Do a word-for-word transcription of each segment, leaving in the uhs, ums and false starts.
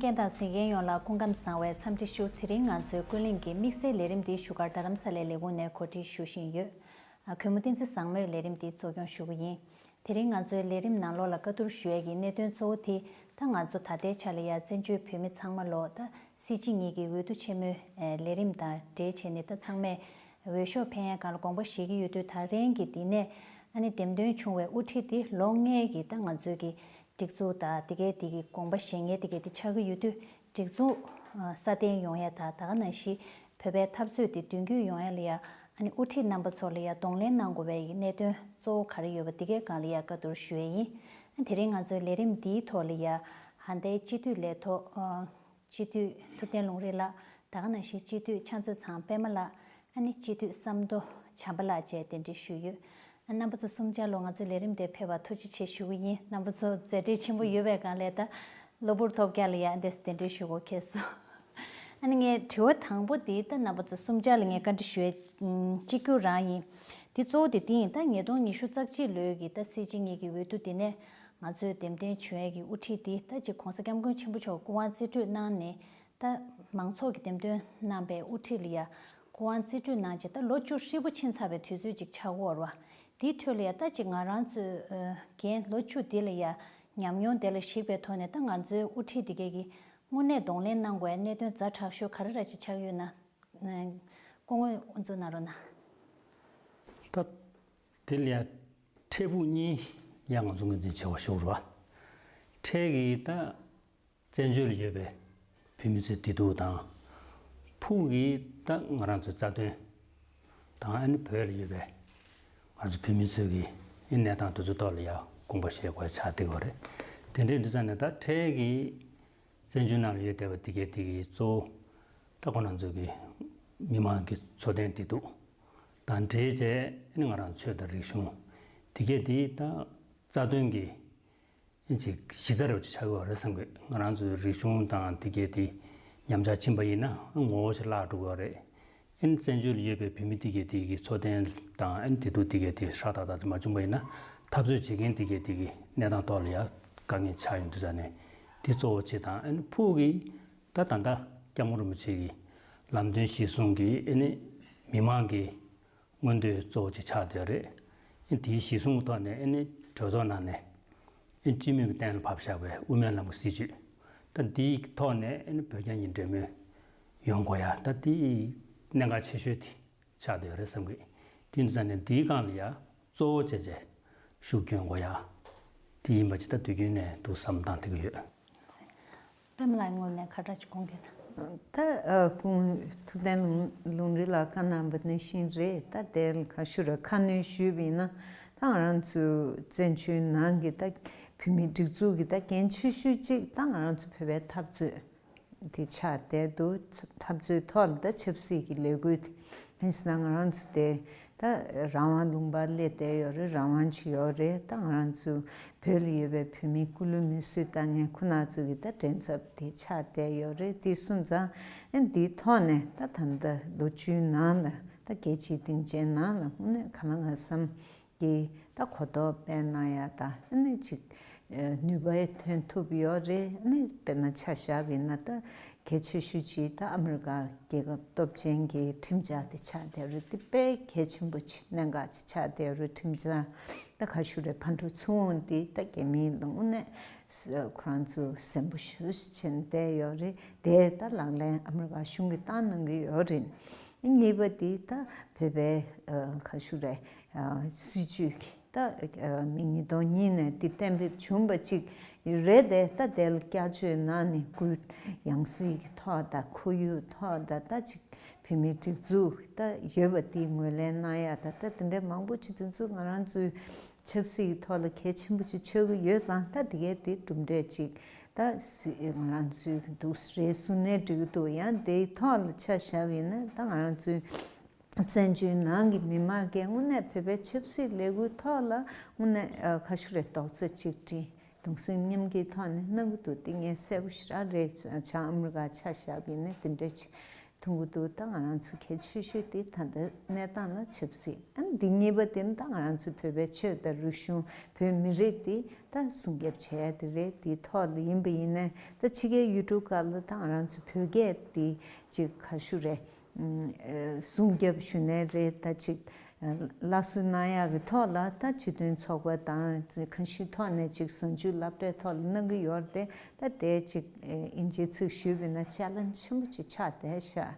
རྒན་དང་གཟིགས་མཁན་ཡོངས་ལ་སྐུ་ཁམས་བཟང་བའི་འཚམས་འདྲི་ཞུ། དེ་རིང་ང་ཚོའི་ཀུན་གླེང་གི་དམིགས་བསལ་ལས་རིམ་འདི་བཞུགས་སྒར་རྡ་རམ་ས་ལའི་ལས་ཁུངས་ནས་གོ་སྒྲིག་ཞུ་བཞིན་ཡོད། ཨ། གུས་མོ་བསྟན་འཛིན་བཟང་མོས་ལས་རིམ་འདི་གཙོ་སྐྱོང་ཞུ་གི་ཡིན། དེ་རིང་ང་ཚོའི་ལས་རིམ་ནང་ལོགས་ལ་བཀའ་བསྡུར་ཞུ་ཡས་ཀྱི་གནད་དོན་གཙོ་བོ་དེ། ད་ང་ཚོ་ད་ལྟའི་ཆ་ལ་ཡ་བཙན་བྱོལ་བོད་མི་ཚང་མ་ལོ་ད་སྲིད་སྤྱི་གཉིས་ཀྱི་འོས་བསྡུ་ཆེན་མོའི་ཨེ་ལས་རིམ་དང་འབྲེལ་བྱས་ནས། ད་ཚང་མས་འོས་ཤོག་འཕེན་ཡས་སྒང་ལ་དགོངས་པ་བཞེས་ཀྱི་ཡོད་དུས། ད་རེས་ཀྱི་འདི་ནས་ཨ་ནི་འདེམས་ཐོན་བྱུང་བའི་དབུ་ཁྲིད་འདི་ལོ་ལྔའི་གི་ད་ང་ཚོའི་གི་སྒྲིག་འཛུགས་དང་དེ་གའི་དེ་གི་དགོངས་པ་བཞེས་མཁན་དེ་གའི་དེ་ཆགས་ཀྱི་ཡོད་དུས། སྒྲིག་འཛུགས་ཨ་སྲ་བརྟན་ཡོང་ཡ་དང་། ད་ག་ནང་བཞིན་བོད་པའི་འཐབ་རྩོད་དེ་མདུན་སྐྱོད་ཡོང་ཡ་ལ་ཡ། ཨ་ནི་དབུ་ཁྲིད་རྣམ་པ་ཚོ་ལ་ཡ་གདོང་ལེན་གནང་དགོས་པའི་གནད་དོན་གཙོ་བོ་ག་རེ་ཡོད་པ་དེ་གའི་སྒང་ལ་ཡ་བཀའ་བསྡུར་ཞུ་ཡས་ཡིན། ཨ། དེ་རིང་ང་ཚོའི་ལས་རིམ་འདིའི་ཐོག་ལ་ཡ་ཧན་ཏའི་སྤྱི་འཐུས་ལས་ཐོག་ཨ་སྤྱི་འཐུས་ཐུབ་བསྟན་ལུང་རིགས་ལགས། ད་ག་ནང་བཞིན་སྤྱི་འཐུས་ཕྱག་མཛོད་ཚང་པད་མ་ལགས། ཨ་ནི་སྤྱི་འཐུས་བསམ་མདོ་བྱམས་པ་ལགས་བཅས་གདན་འདྲེན་ཞུས་ཡོད། ཨ། རྣམ་པ་ཚོ་གསུམ་ཆར་ལོ་ང་ཚོའི་ལས་རིམ་དེ་ཕེབས་པར་ཐུགས་རྗེ་ཆེ་ཞུ་གི་ཡིན། རྣམ་པ་ཚོ་མཛད་བྲེལ་ཆེན་པོ་ཡོད་པའི་སྒང་ལ་ད་གློ་བུར་ཐོལ་རྒྱག་ལ་ཡ་འདི་གདན་འདྲེན་ཞུ་དགོས་ཁེལ་སོང་། ཨ་ནི་ངའི་དྲི་བ་དང་པོ་དེ་ད་རྣམ་པ་ཚོ་གསུམ་ཆར་ལ་ངས་བཀའ་འདྲི་ཞུ་ཡས་ཨམ་གཅིག་གྱུར་རང་ཡིན། དེ་གཙོ་བོ་དེ་འདི་ཡིན། ད་ཉིས་སྟོང་ཉི་ཤུ་རྩ་གཅིག་ལོའི་གི་ད་སྲིད་སྤྱི་གཉིས་ཀྱི་འོས་བསྡུ་དེ་ནས་ང་ཚོའི་འདེམས་ཐོན་བྱུང་ཡས་ཀྱི་དབུ་ཁྲིད་དེ་ད་ཅིག་༸གོང་ས་༸སྐྱབས་མགོན་ཆེན་པོ་མཆོག་སྐུ་དབང་རྩིས་སྤྲོད་གནང་ནས། ད་མང་ཚོགས་ཀྱིས་འདེམས་ཐོན་གནང་པའི་དབུ་ཁྲིད་ལ་ཡ་སྐུ་དབང་རྩིས་སྤྲོད་གནང་རྗེས་ད་ལོ་བཅུ་ཧྲིལ་པོ་ཕྱིན་ཚར་བའི་དུས་ཚོད་ཅིག་ཆགས་ཀྱི་ཡོད་རེད་བ། དེའི་ཁྲོད་ལ་ཡ་ད་ཅིག་ང་རང་ཚོའི་ཨ་རྒན་ལོ་བཅུ་འདི་ལ་ཡ་ཉམས་མྱོང་དེ་ལ་གཞིགས་པའི་ཐོག་ནས། ད་ང་ཚོའི་དབུ་ཁྲིད་འདི་གའི་གི་དངོས་གནས་གདོང་ལེན་གནང་དགོས་པའི་གནད་དོན་ཛ་དྲག་ཤོས་ག་རེ་ར་ཅིག་ཆགས་ཡོད་ན། ཨ། སྐུ་ངོ་དབུ་འཛུགས་གནང་རོགས་གནང་། ད་དེ་ལ་ཡ་འཕྲལ་ཕུགས་གཉིས་ཡ་ང་ཚོ་ངོས་འཛིན་བྱེད་དགོས་ཞུ་རེད་བ། འཕྲལ་གྱི་ད་བཙན་བྱོལ་ལ་ཡོད་པའི་བོད་མི་ཚོའི་བདེ་སྡུག་དང་། ཕུགས་ཀྱི་ད་ང་རང་ཚོའི་རྩ་དོན་དང་། ཨ་ནི་བོད་ལ་ཡོད་པའི་ང་ཚོ་བོད་མི་ཚོའི་གི་ཨ་གནས་སྟངས་དེ་ཚོའི་ཐོག་ལ་ཡ་དགོངས་པ་བཞེས་དགོས་ཆགས་བསྡད་ཡོད་རེད། དེ་འདྲའི་དུས་ཙམ་ནས་ད་འཕྲལ་གྱི་བཙན་བྱོལ་ནང་ལ་ཡོད་བསྡད་པ་དེ་གའི་དེ་གི་གཙོ་བོ་ད་ཁོ་རང་ཚོའི་གི་མི་མང་གི་འཚོ་རྟེན་བདེ་སྡུག་དང་འབྲེལ་བྱས། ཨ་ནི་ང་རང་ཆོས་དང་རིག་གཞུང་དེ་གའི་དེ་ད་རྩ་དོན་གྱི་ཅིག་གཞི་རྩ་རུ་ཆགས་ཡོད་རེད་བསམ་གི། ང་རང་ཚོའི་རིག་གཞུང་དང་དེ་གའི་དེ་ཉམས་ཆག་ཕྱིན་པ་ཡིན་ན་ངོ་བོ་ཞིག་བརླག་འགྲོ་གི་རེད། ཨ་ནི་བཙན་བྱོལ་ལ་ཡོད་པའི་བོད་མི་དེ་གའི་དེ་གི་འཚོ་རྟེན་དང་། ཨ་ནི་བདེ་སྡུག་དེ་གའི་དེ་ཧྲག་ཏག་ཏག་ཅིག་མ་བྱུང་པ་ཡིན་ན། འཐབ་རྩོད་བྱེད་མཁན་དེ་གའི་དེ་གི་གནས་སྟངས་ཐོག་ལ་ཡ་དཀའ་ངལ་ཆགས་ཡོང་དུས་ཙམ་ནས། དེ་གཙོ་བོ་བྱེད་དང་། ཨ་ནི་ཕུགས་ཀྱི་ད་ད་ལྟ་སྐྱབས་མགོན་རིན་པོ་ཆེ་གི་ལམ་སྟོན་གཞིར་བཟུང་གི་ཨ་ནི་མི་མང་གི་མངོན་འདོད་གཙོ་བོ་ཅིག་ཆགས་བསྡད་རེད། ཨ་ནི་དེའི་གཞི་བཟུང་གི་ཐོག་ནས་ཨ་ནི་གྲོས་ཚོགས་ནང་ནས་ཨ་ནི་སྤྱི་མོས་ཀྱིས་གཏན་ལ་ཕབ་བཞག་པའི་དབུ་མའི་ལམ་གྱི་སྲིད་བྱུས། ད་འདིའི་ཐོག་ནས་ཨ་ནི་བོད་རྒྱ་གཉིས་འབྲེལ་མོལ་ཡོང་དགོས་ཡ། ད་དེ་གནད་འགག་ཆེ་ཤོས་དེ་ཆགས་བསྡད་རེད་བསམ་གི། དེ་ཡིན་ཙང་ནས་འདིའི་སྒང་ལ་ཡ་གཙོ་བོ་བྱས་བྱས་ཤུགས་སྐྱོན་དགོས་ཡ་དེ་ཡིན་པ་ཅིག་ད་དུས་རྒྱུན་ནས་འདུག་བསམ་བཏང་བསྡད་ཀྱི་ཡོད། པད་མ་ལགས་ངོས་ནས་ཁ་ཏྲག་ཅིག་དགོངས་ཀྱི་ན། ད་ཨ་སྐུ་ངོ་ཐུབ་བསྟན་ལུང་ལུང་རིགས་ལགས་བཀའ་གནང་བ་ནང་བཞིན་རེད། ད་དེ་ལ་ཁ་ཤུ་ར་ཁ་སྣོན་ཞུས་པ་ཡིན་ན། ད་ང་རང་ཚོའི་བཙན་བྱོལ་ནང་གི་ད་བོད་མིའི་སྒྲིག་འཛུགས་ཀྱི་ད་འགན་ཆེ་ཤོས་གཅིག་ད་ང་རང་ཚོ་བོད་པའི་འཐབ་རྩོད་དེ་ཆགས་བསྡད་འདུག་འཐབ་རྩོད་ཐོག་ལ་ད་ཆབ་སྲིད་ཀྱི་ལས་འགུལ་དེ། ཡིན་ཟེར་ན་ང་རང་ཚོ་དེ་ད་རང་དབང་ལུང་པར་སླེབས་བསྡད་ཡོད་རེད། རང་དབང་ཅིག་ཡོད་རེད། ད་ང་རང་ཚོ་བོད་ལ་ཡོད་པའི་བོད་མིའི་སྐུ་ལུས་མེ་གསོད་བཏང་མཁན་ཁོ་ན་ཚོ་གི་ད་མགྲིན་ཚབ་དེ་ཆགས་བསྡད་ཡོད་རེད། དེ་སོང་ཙང་ཨ་འདིའི་ཐོག་ནས་ད་ད་ལྟ་ལོ་བཅུའི་ནང་ལ་ད་རྒྱལ་སྤྱིའི་སྡིངས་ཆའི་ནང་ལ་དངོས་གནས་གང་ལ་གང་འཚམ་གྱི་ད་གོ་རྟོགས་སྤེལ་གནང་ཡ་ད་ཨ་ནི་ཅིག་ནུས་པ་ཐོན་ཐུབ་ཡོད་རེད། ཨ་ནི་དཔེར་ན་ཆ་བཞག་པ་ཡིན་ན་ད་གལ་ཆེ་ཤོས་ཅིག་ད་ཨ་མི་རི་ཀ་རྒྱལ་ཁབ་སྟོབས་ཆེན་གྱི་ཁྲིམས་འཆར་དེ་ཆགས་བསྡད་རེད། དེ་དཔེ་གལ་ཆེན་པོ་ཅིག་གནད་འགག་ཅིག་ཆགས་བསྡད་རེད། ཁྲིམས་འཆར་ད་ག་ཞུ་རེད། ཕར་འགྲོ་ཚུར་འོང་དེ་ད་རྒྱ་མིའི་ལ་དངོས་གནས་ཁོ་རང་ཚོ་ཟིང་པོ་ཞེ་པོ་ཅིག་བྱས་བསྡད་ཡོད་རེད། དེ་ད་ལག་ལེན་ཨ་མི་རི་ཀ་གཞུང་གིས་བཏང་གནང་གི་ཡོད་རེད། གཉིས་པ་དེ་ད་བོད་པའི་ཨ་ག་ཞུ་རེད། ཨ་སྲིད་བྱུས་ཀྱི་ད་ཨ་མི་ཉིས་སྟོང་གཉིས་ནས་དེ་གཏན་འབེབས་བྱུང་བ་ཅིག་རེད་དེ། ད་དེ་ལ་བསྐྱར་བཅོས་གནང་ནས་སྐུའི་ཡང་སྲིད་ཀྱི་ཐོག་དང་ཁོར་ཡུག་ཐོག་དང་། ད་ཅིག་བོད་མིའི་སྒྲིག་འཛུགས་ད་ཡོད་པ་དེ་ངོས་ལེན་གནང་ཡ་ད། ད་དེ་འདྲའི་མང་པོ་ཅིག་དེ་ཚོ་ང་རང་ཚོའི་ཆབ་སྲིད་ཀྱི་ཐོག་ལ་གལ་ཆེན་པོ་ཅིག་ཆགས་ཀྱི་ཡོད་ཙང་། ད་དེ་གའི་དེ་གྲུབ་འབྲས་ཅིག་ད་སྲིད་ང་རང་ཚོའི་འདུག་རེད་གསུང་ནའི་འགྲིག་གི་འདུག་ཡང་དེའི་ཐོག་ལ་ཆ་བཞག་པ་ཡིན་ན་ད་ང་རང་ཚོའི་བཙན་བྱོལ་ནང་གི་མི་མང་གིས་དངོས་གནས་བོད་པའི་ཆབ་སྲིད་ལས་འགུལ་ཐོག་ལ་དངོས་གནས་ཨ་ག་ཞུ་རེད། རྡོག་རྩ་གཅིག་སྒྲིལ་གདུང་སེམས་མཉམ་སྐྱེད་ཐོག་ནས་གནང་གི་འདུག་དེ་ངས་གསལ་པོ་ཞེ་དྲག་རེད། བྱང་ཨ་མི་རི་ཀ་ཆ་བཞག་པ་ཡིན་ན་དེ་འདྲ་ཅིག་ མཐོང་གི་འདུག་ད་ང་རང་ཚོ་གལ་ཆེ་ཤོས་དེ་ད་ལྟ་གནས་སྟངས་ལ་ཆབ་སྲིད། ཨ་ནི་འདི་གཉིས་པ་དེ་ནི་ད་ང་རང་ཚོ་བོད་པའི་ཆོས་དང་རིག་གཞུང་བོད་མི་རིགས་དེ་ད་སྲུང་སྐྱོབ་བྱེད་ཡ་དེ་རེད། དེའི་ཐོག་ལ་ཡིན་པ་ཡིན་ན་ད་ཕྱི་རྒྱལ་ཡུལ་གྲུ་ཁག་ལ་ད་ང་རང་ཚོ་བོད་སྐད་དེ་ཅིག་ག་ཞུ་རེད། སྲུང་སྐྱོབ་ཞུ་ནའི་རེད། ད་ཅིག་སླར་གསོ་གནང་ཡག་གི་ཐོག་ལ་ད་སྤྱི་མཐུན་ཚོགས་པ་དང་གང་ཞིག་ཐོག་ནས་ཅིག་གཟའ་མཇུག་སློབ་གྲྭའི་ཐོག་ལ་གནང་གི་ཡོད་རེད་དེ། ད་དེ་ཅིག་དབྱིན་ཇིའི་ཚིག་ཞུས་པ་ཡིན་ན་ཅེ་ལེན་ཇི་ཆེན་པོ་ཅིག་ཆགས་བསྡད་ཤག་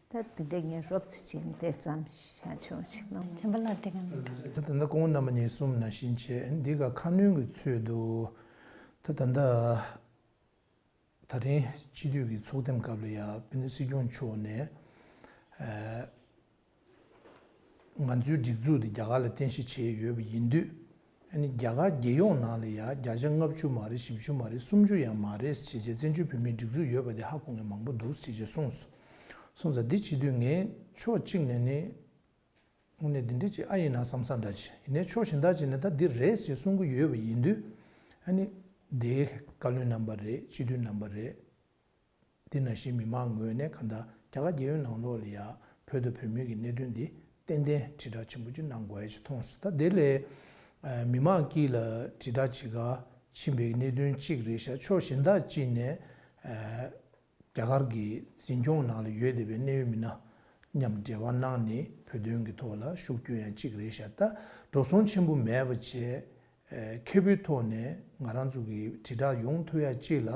ད་དེ་འདྲ་ངས་རོབ་ཙམ་ཅིག་དེ་ཙམ་བཤད་ཆོག་ཅིག་གནང་། བྱམས་པ་ལགས་དེ་ག་ནས་འགྲོ། ད་ད་ལྟ་སྐུ་ངོ་རྣམ་པ་གཉིས་གསུངས་ནང་བཞིན་བྱས་འདི་ག་ཁ་སྣོན་གྱི་ཚུལ་དུ་ད་ད་ལྟ། ད་རིང་སྤྱི་འཐུས་ཀྱི་ཚོགས་ཐེངས་སྐབས་ལ་ཡང་དཔལ་ལྡན་སྲིད་སྐྱོང་མཆོག་ནས་ཨ་ང་ཚོའི་སྒྲིག་འཛུགས་འདི་རྒྱ་གར་ལ་རྟེན་གཞི་བྱས་ཡོད་པ་ཡིན་དུས། ཨ་ནི་རྒྱ་གར་རྒྱལ་ཡོངས་ནང་ལ་ཡང་བརྒྱ་ཆ་ལྔ་བཅུ་མ་རེད། བཞི་བཅུ་མ་རེད། སུམ་ཅུ་ཡང་མ་རེད་ཟེར་བྱས་བཙན་བྱོལ་བོད་མིའི་སྒྲིག་འཛུགས་ཡོད་པ་དེ་ཧ་གོ་མཁན་མང་པོ་འདུག་ཟེར་བྱས་གསུངས་སོང་། སོང་ཙང་འདི་བྱེད་དུས་ངས་ཕྱོགས་གཅིག་ནས་ནི། དངོས་གནས་འདི་འདྲ་ཅིག་ཨ་ཡིན་ན་བསམ་བསམ་འདྲ་ཅིག་ཡིན་ནའི་ཕྱོགས་གཞན་དག་ཅིག་ནས་ད་འདི་རེད་ཅེས་གསུང་གི་ཡོད་པ་ཡིན་དུས། ཨ་ནི་དེའི་བཀའ་བློན་རྣམ་པ་རེད། སྤྱི་འཐུས་རྣམ་པ་རེད། དེ་ནང་བཞིན་མི་མང་ངོས་ནས་གང་ལྟར་རྒྱ་གར་རྒྱལ་ཡོངས་ནང་ལོགས་ལ་ཡ་བོད་དང་བོད་མི་གི་གནད་དོན་འདི་ཏན་ཏན་དྲིལ་བསྒྲགས་ཆེན་པོ་ཅིག་གནང་དགོས་ཡ་ཅིག་མཐོང་སོང་། ད་དེ་ལས་མི་མང་དཀྱིལ་ལ་དྲིལ་བསྒྲགས་བྱེད་ག་ཕྱིན་པའི་གནད་དོན་གཅིག་རེད་ཤག་ཕྱོགས་གཞན་དག་ཅིག་ནས། རྒྱ་གར་གྱི་འཛིན་སྐྱོང་ནང་ལ་ཡོད་བསྡད་པའི་གནད་ཡོད་མི་སྣ་མཉམ་འབྲེལ་བ་གནང་ནས་བོད་དོན་གྱི་ཐོག་ལ་ཤུགས་སྐྱོན་ཡང་གཅིག་རེད་ཤག་ད་འགྲོ་སོང་ཆེན་པོ་མེད་པ་བྱས། ཁེ་ཕན་ཐོག་ནས་ང་རང་ཚོ་གི་དྲིལ་བསྒྲགས་ཡོང་ཐུབ་ཡ་གཅིག་ལ་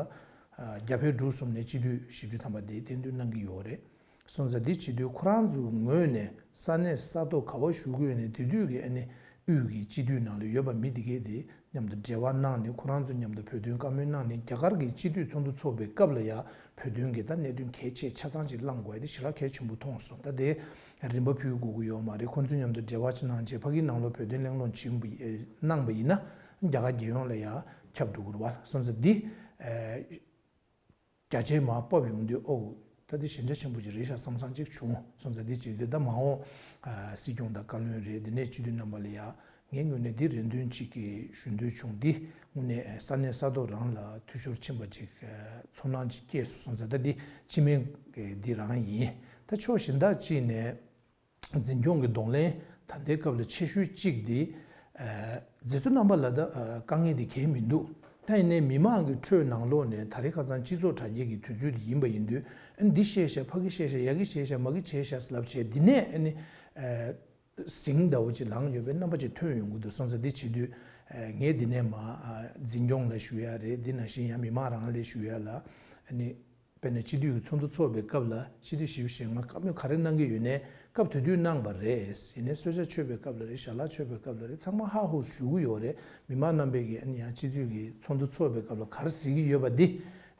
རྒྱ་བལ་འབྲུག་གསུམ་ནས་སྤྱི་འཐུས་བཞི་བཅུ་ཐམ་པ་དེ་གཏན་འདུན་གནང་གི་ཡོད་རེད། སོང་ཙང་འདི་བྱེད་དུས་ཁོ་རང་ཚོའི་ངོས་ནས་ས་གནས་ས་ཐོག་ག་བ་བཞུགས་ཀྱི་ཡོད་ནས་དེ་དུས་ཀྱི་ཨ་ནི་དབུས་ཀྱི་སྤྱི་འཐུས་ནང་ལ་ཡོད་པ་མི་དེ་གས་དེ་མཉམ་དུ་འབྲེལ་བ་གནང་ནས་ཁོ་རང་ཚོ་མཉམ་དུ་བོད་དོན་བཀའ་མོལ་གནང་ནས་རྒྱ་གར་གྱི་སྤྱི་འཐུས་ཚོགས་འདུ་འཚོགས་པའི་སྐབས་ལ་ཡང་བོད་དོན་གྱི་ད་གནད་དོན་གལ་ཆེ་ཆ་ཚང་ཅིག་གླེང་དགོས་ཡ་དེ་ཞེ་དྲག་གལ་ཆེན་པོ་མཐོང་སོང་། ད་དེ་རིན་པ་ཕུལ་དགོས་ཀྱི་ཡོད་མ་རེད། ཁོང་ཚོ་མཉམ་དུ་འབྲེལ་བ་ཅིག་གནང་བྱས་ཕ་གིའི་ནང་ལོགས་བོད་དོན་གླེང་སློང་བྱེད་ཡོང་པ་ཡིན་གནང་པ་ཡིན་ན་རྒྱ་གར་རྒྱལ་ཡོངས་ལ་ཡང་ཁྱབ་འགྲོ་གི་རེད་བ། སོང་ཙང་འདི། རྒྱ་ཆེའི་མར་ཕབ་ཡོང་དུས་ཨོ། ད་འདི་ཞན་ཆ་ཆེན་པོ་ཅིག་རེད་ཤག་བསམ་བསམ་ཅིག་བྱུང་སོང་ཙང་འདི་བྱེད་དུས་ད་མ་འོངས་སྲིད་སྐྱོང་དང་བཀའ་བློན་རེད། འདི་ནས་སྤྱི་འཐུས་རྣམ་པ་ལ་ཡ་ངའི་ངོས་ནས་འདི་རེ་འདུན་ཅིག་གི་ཞུ་འདོད་བྱུང་། འདི་དངོས་གནས་ས་གནས་ས་ཐོག་རང་ལ་འཐུས་ཤོར་ཕྱིན་པ་ཅིག་ཚོར་སྣང་ཅིག་སྐྱེས་སོང་། སོང་ཙང་ད་འདི་སྤྱི་མིང་འདི་རང་ཡིན། ད་ཕྱོགས་གཞན་དག་ཅིག་ནས། འཛིན་སྐྱོང་གི་གདོང་ལེན་ད་ལྟའི་སྐབས་ལ་ཆེ་ཤོས་གཅིག་འདི། མཛད་གཙོ་རྣམ་པ་ལ་ད་དཀའ་ངལ་འདི་གང་ཡང་མི་འདུག་ད་ཡིན་ནའི་མི་མང་གི་ཁྲོད་ནང་ལོགས་ནས་ད་རེས་ཁ་སང་སྤྱི་ཚོགས་དྲ་རྒྱའི་གི་དུས་ཚོད་འདི་ཡིན་པ་ཡིན་དུས། འདི་བཤད་ཤག་ཕ་གི་བཤད་ཤག་ཡ་གི་བཤད་ཤག་མ་གི་བྱས་ཤག་ཟེར་ལབ་བྱས་འདི་ནས་ཨ་ནི། ཟིང་འདྲ་བོ་ཅིག་ལངས་ཡོད་པའི་རྣམ་པ་ཅིག་ཐོན་ཡོང་གི་འདུག་སོང་ཙང་འདི་བྱེད་དུས། ངས་འདི་ནས་མ། འཛིན་སྐྱོང་ལ་ཞུ་ཡ་རེད། འདི་ནང་བཞིན་ཡང་མི་མང་རང་ལ་ཞུ་ཡ་ལ། ཨ་ནི། དཔེར་ན་སྤྱི་འཐུས་ཀྱི་ཚོགས་འདུ་འཚོགས་པའི་སྐབས་ལ་སྤྱི་འཐུས་བཞི་བཅུ་ཞེ་ལྔ་བཀའ་མོལ་ག་རེ་གནང་གི་ཡོད་ནའི་སྐབས་དེ་དུས་གནང་བ་རེད། ཡིན་ནའི་གསོལ་ཇ་མཆོད་པའི་སྐབས་ལ་རེད། ཞལ་ལག་མཆོད་པའི་སྐབས་ལ་རེད། ཚང་མ་ཧ་ཧུ་ཞུ་གི་ཡོད་རེད། མི་མང་རྣམ་པས་ཀྱིས་ཨ་ནི་ཡང་སྤྱི་འཐུས་ཀྱི་ཚོགས་འདུ་འཚོགས་པའི་སྐབས་ལ་ག་རེ་ཟེར་གྱི་ཡོད་པ་འདི་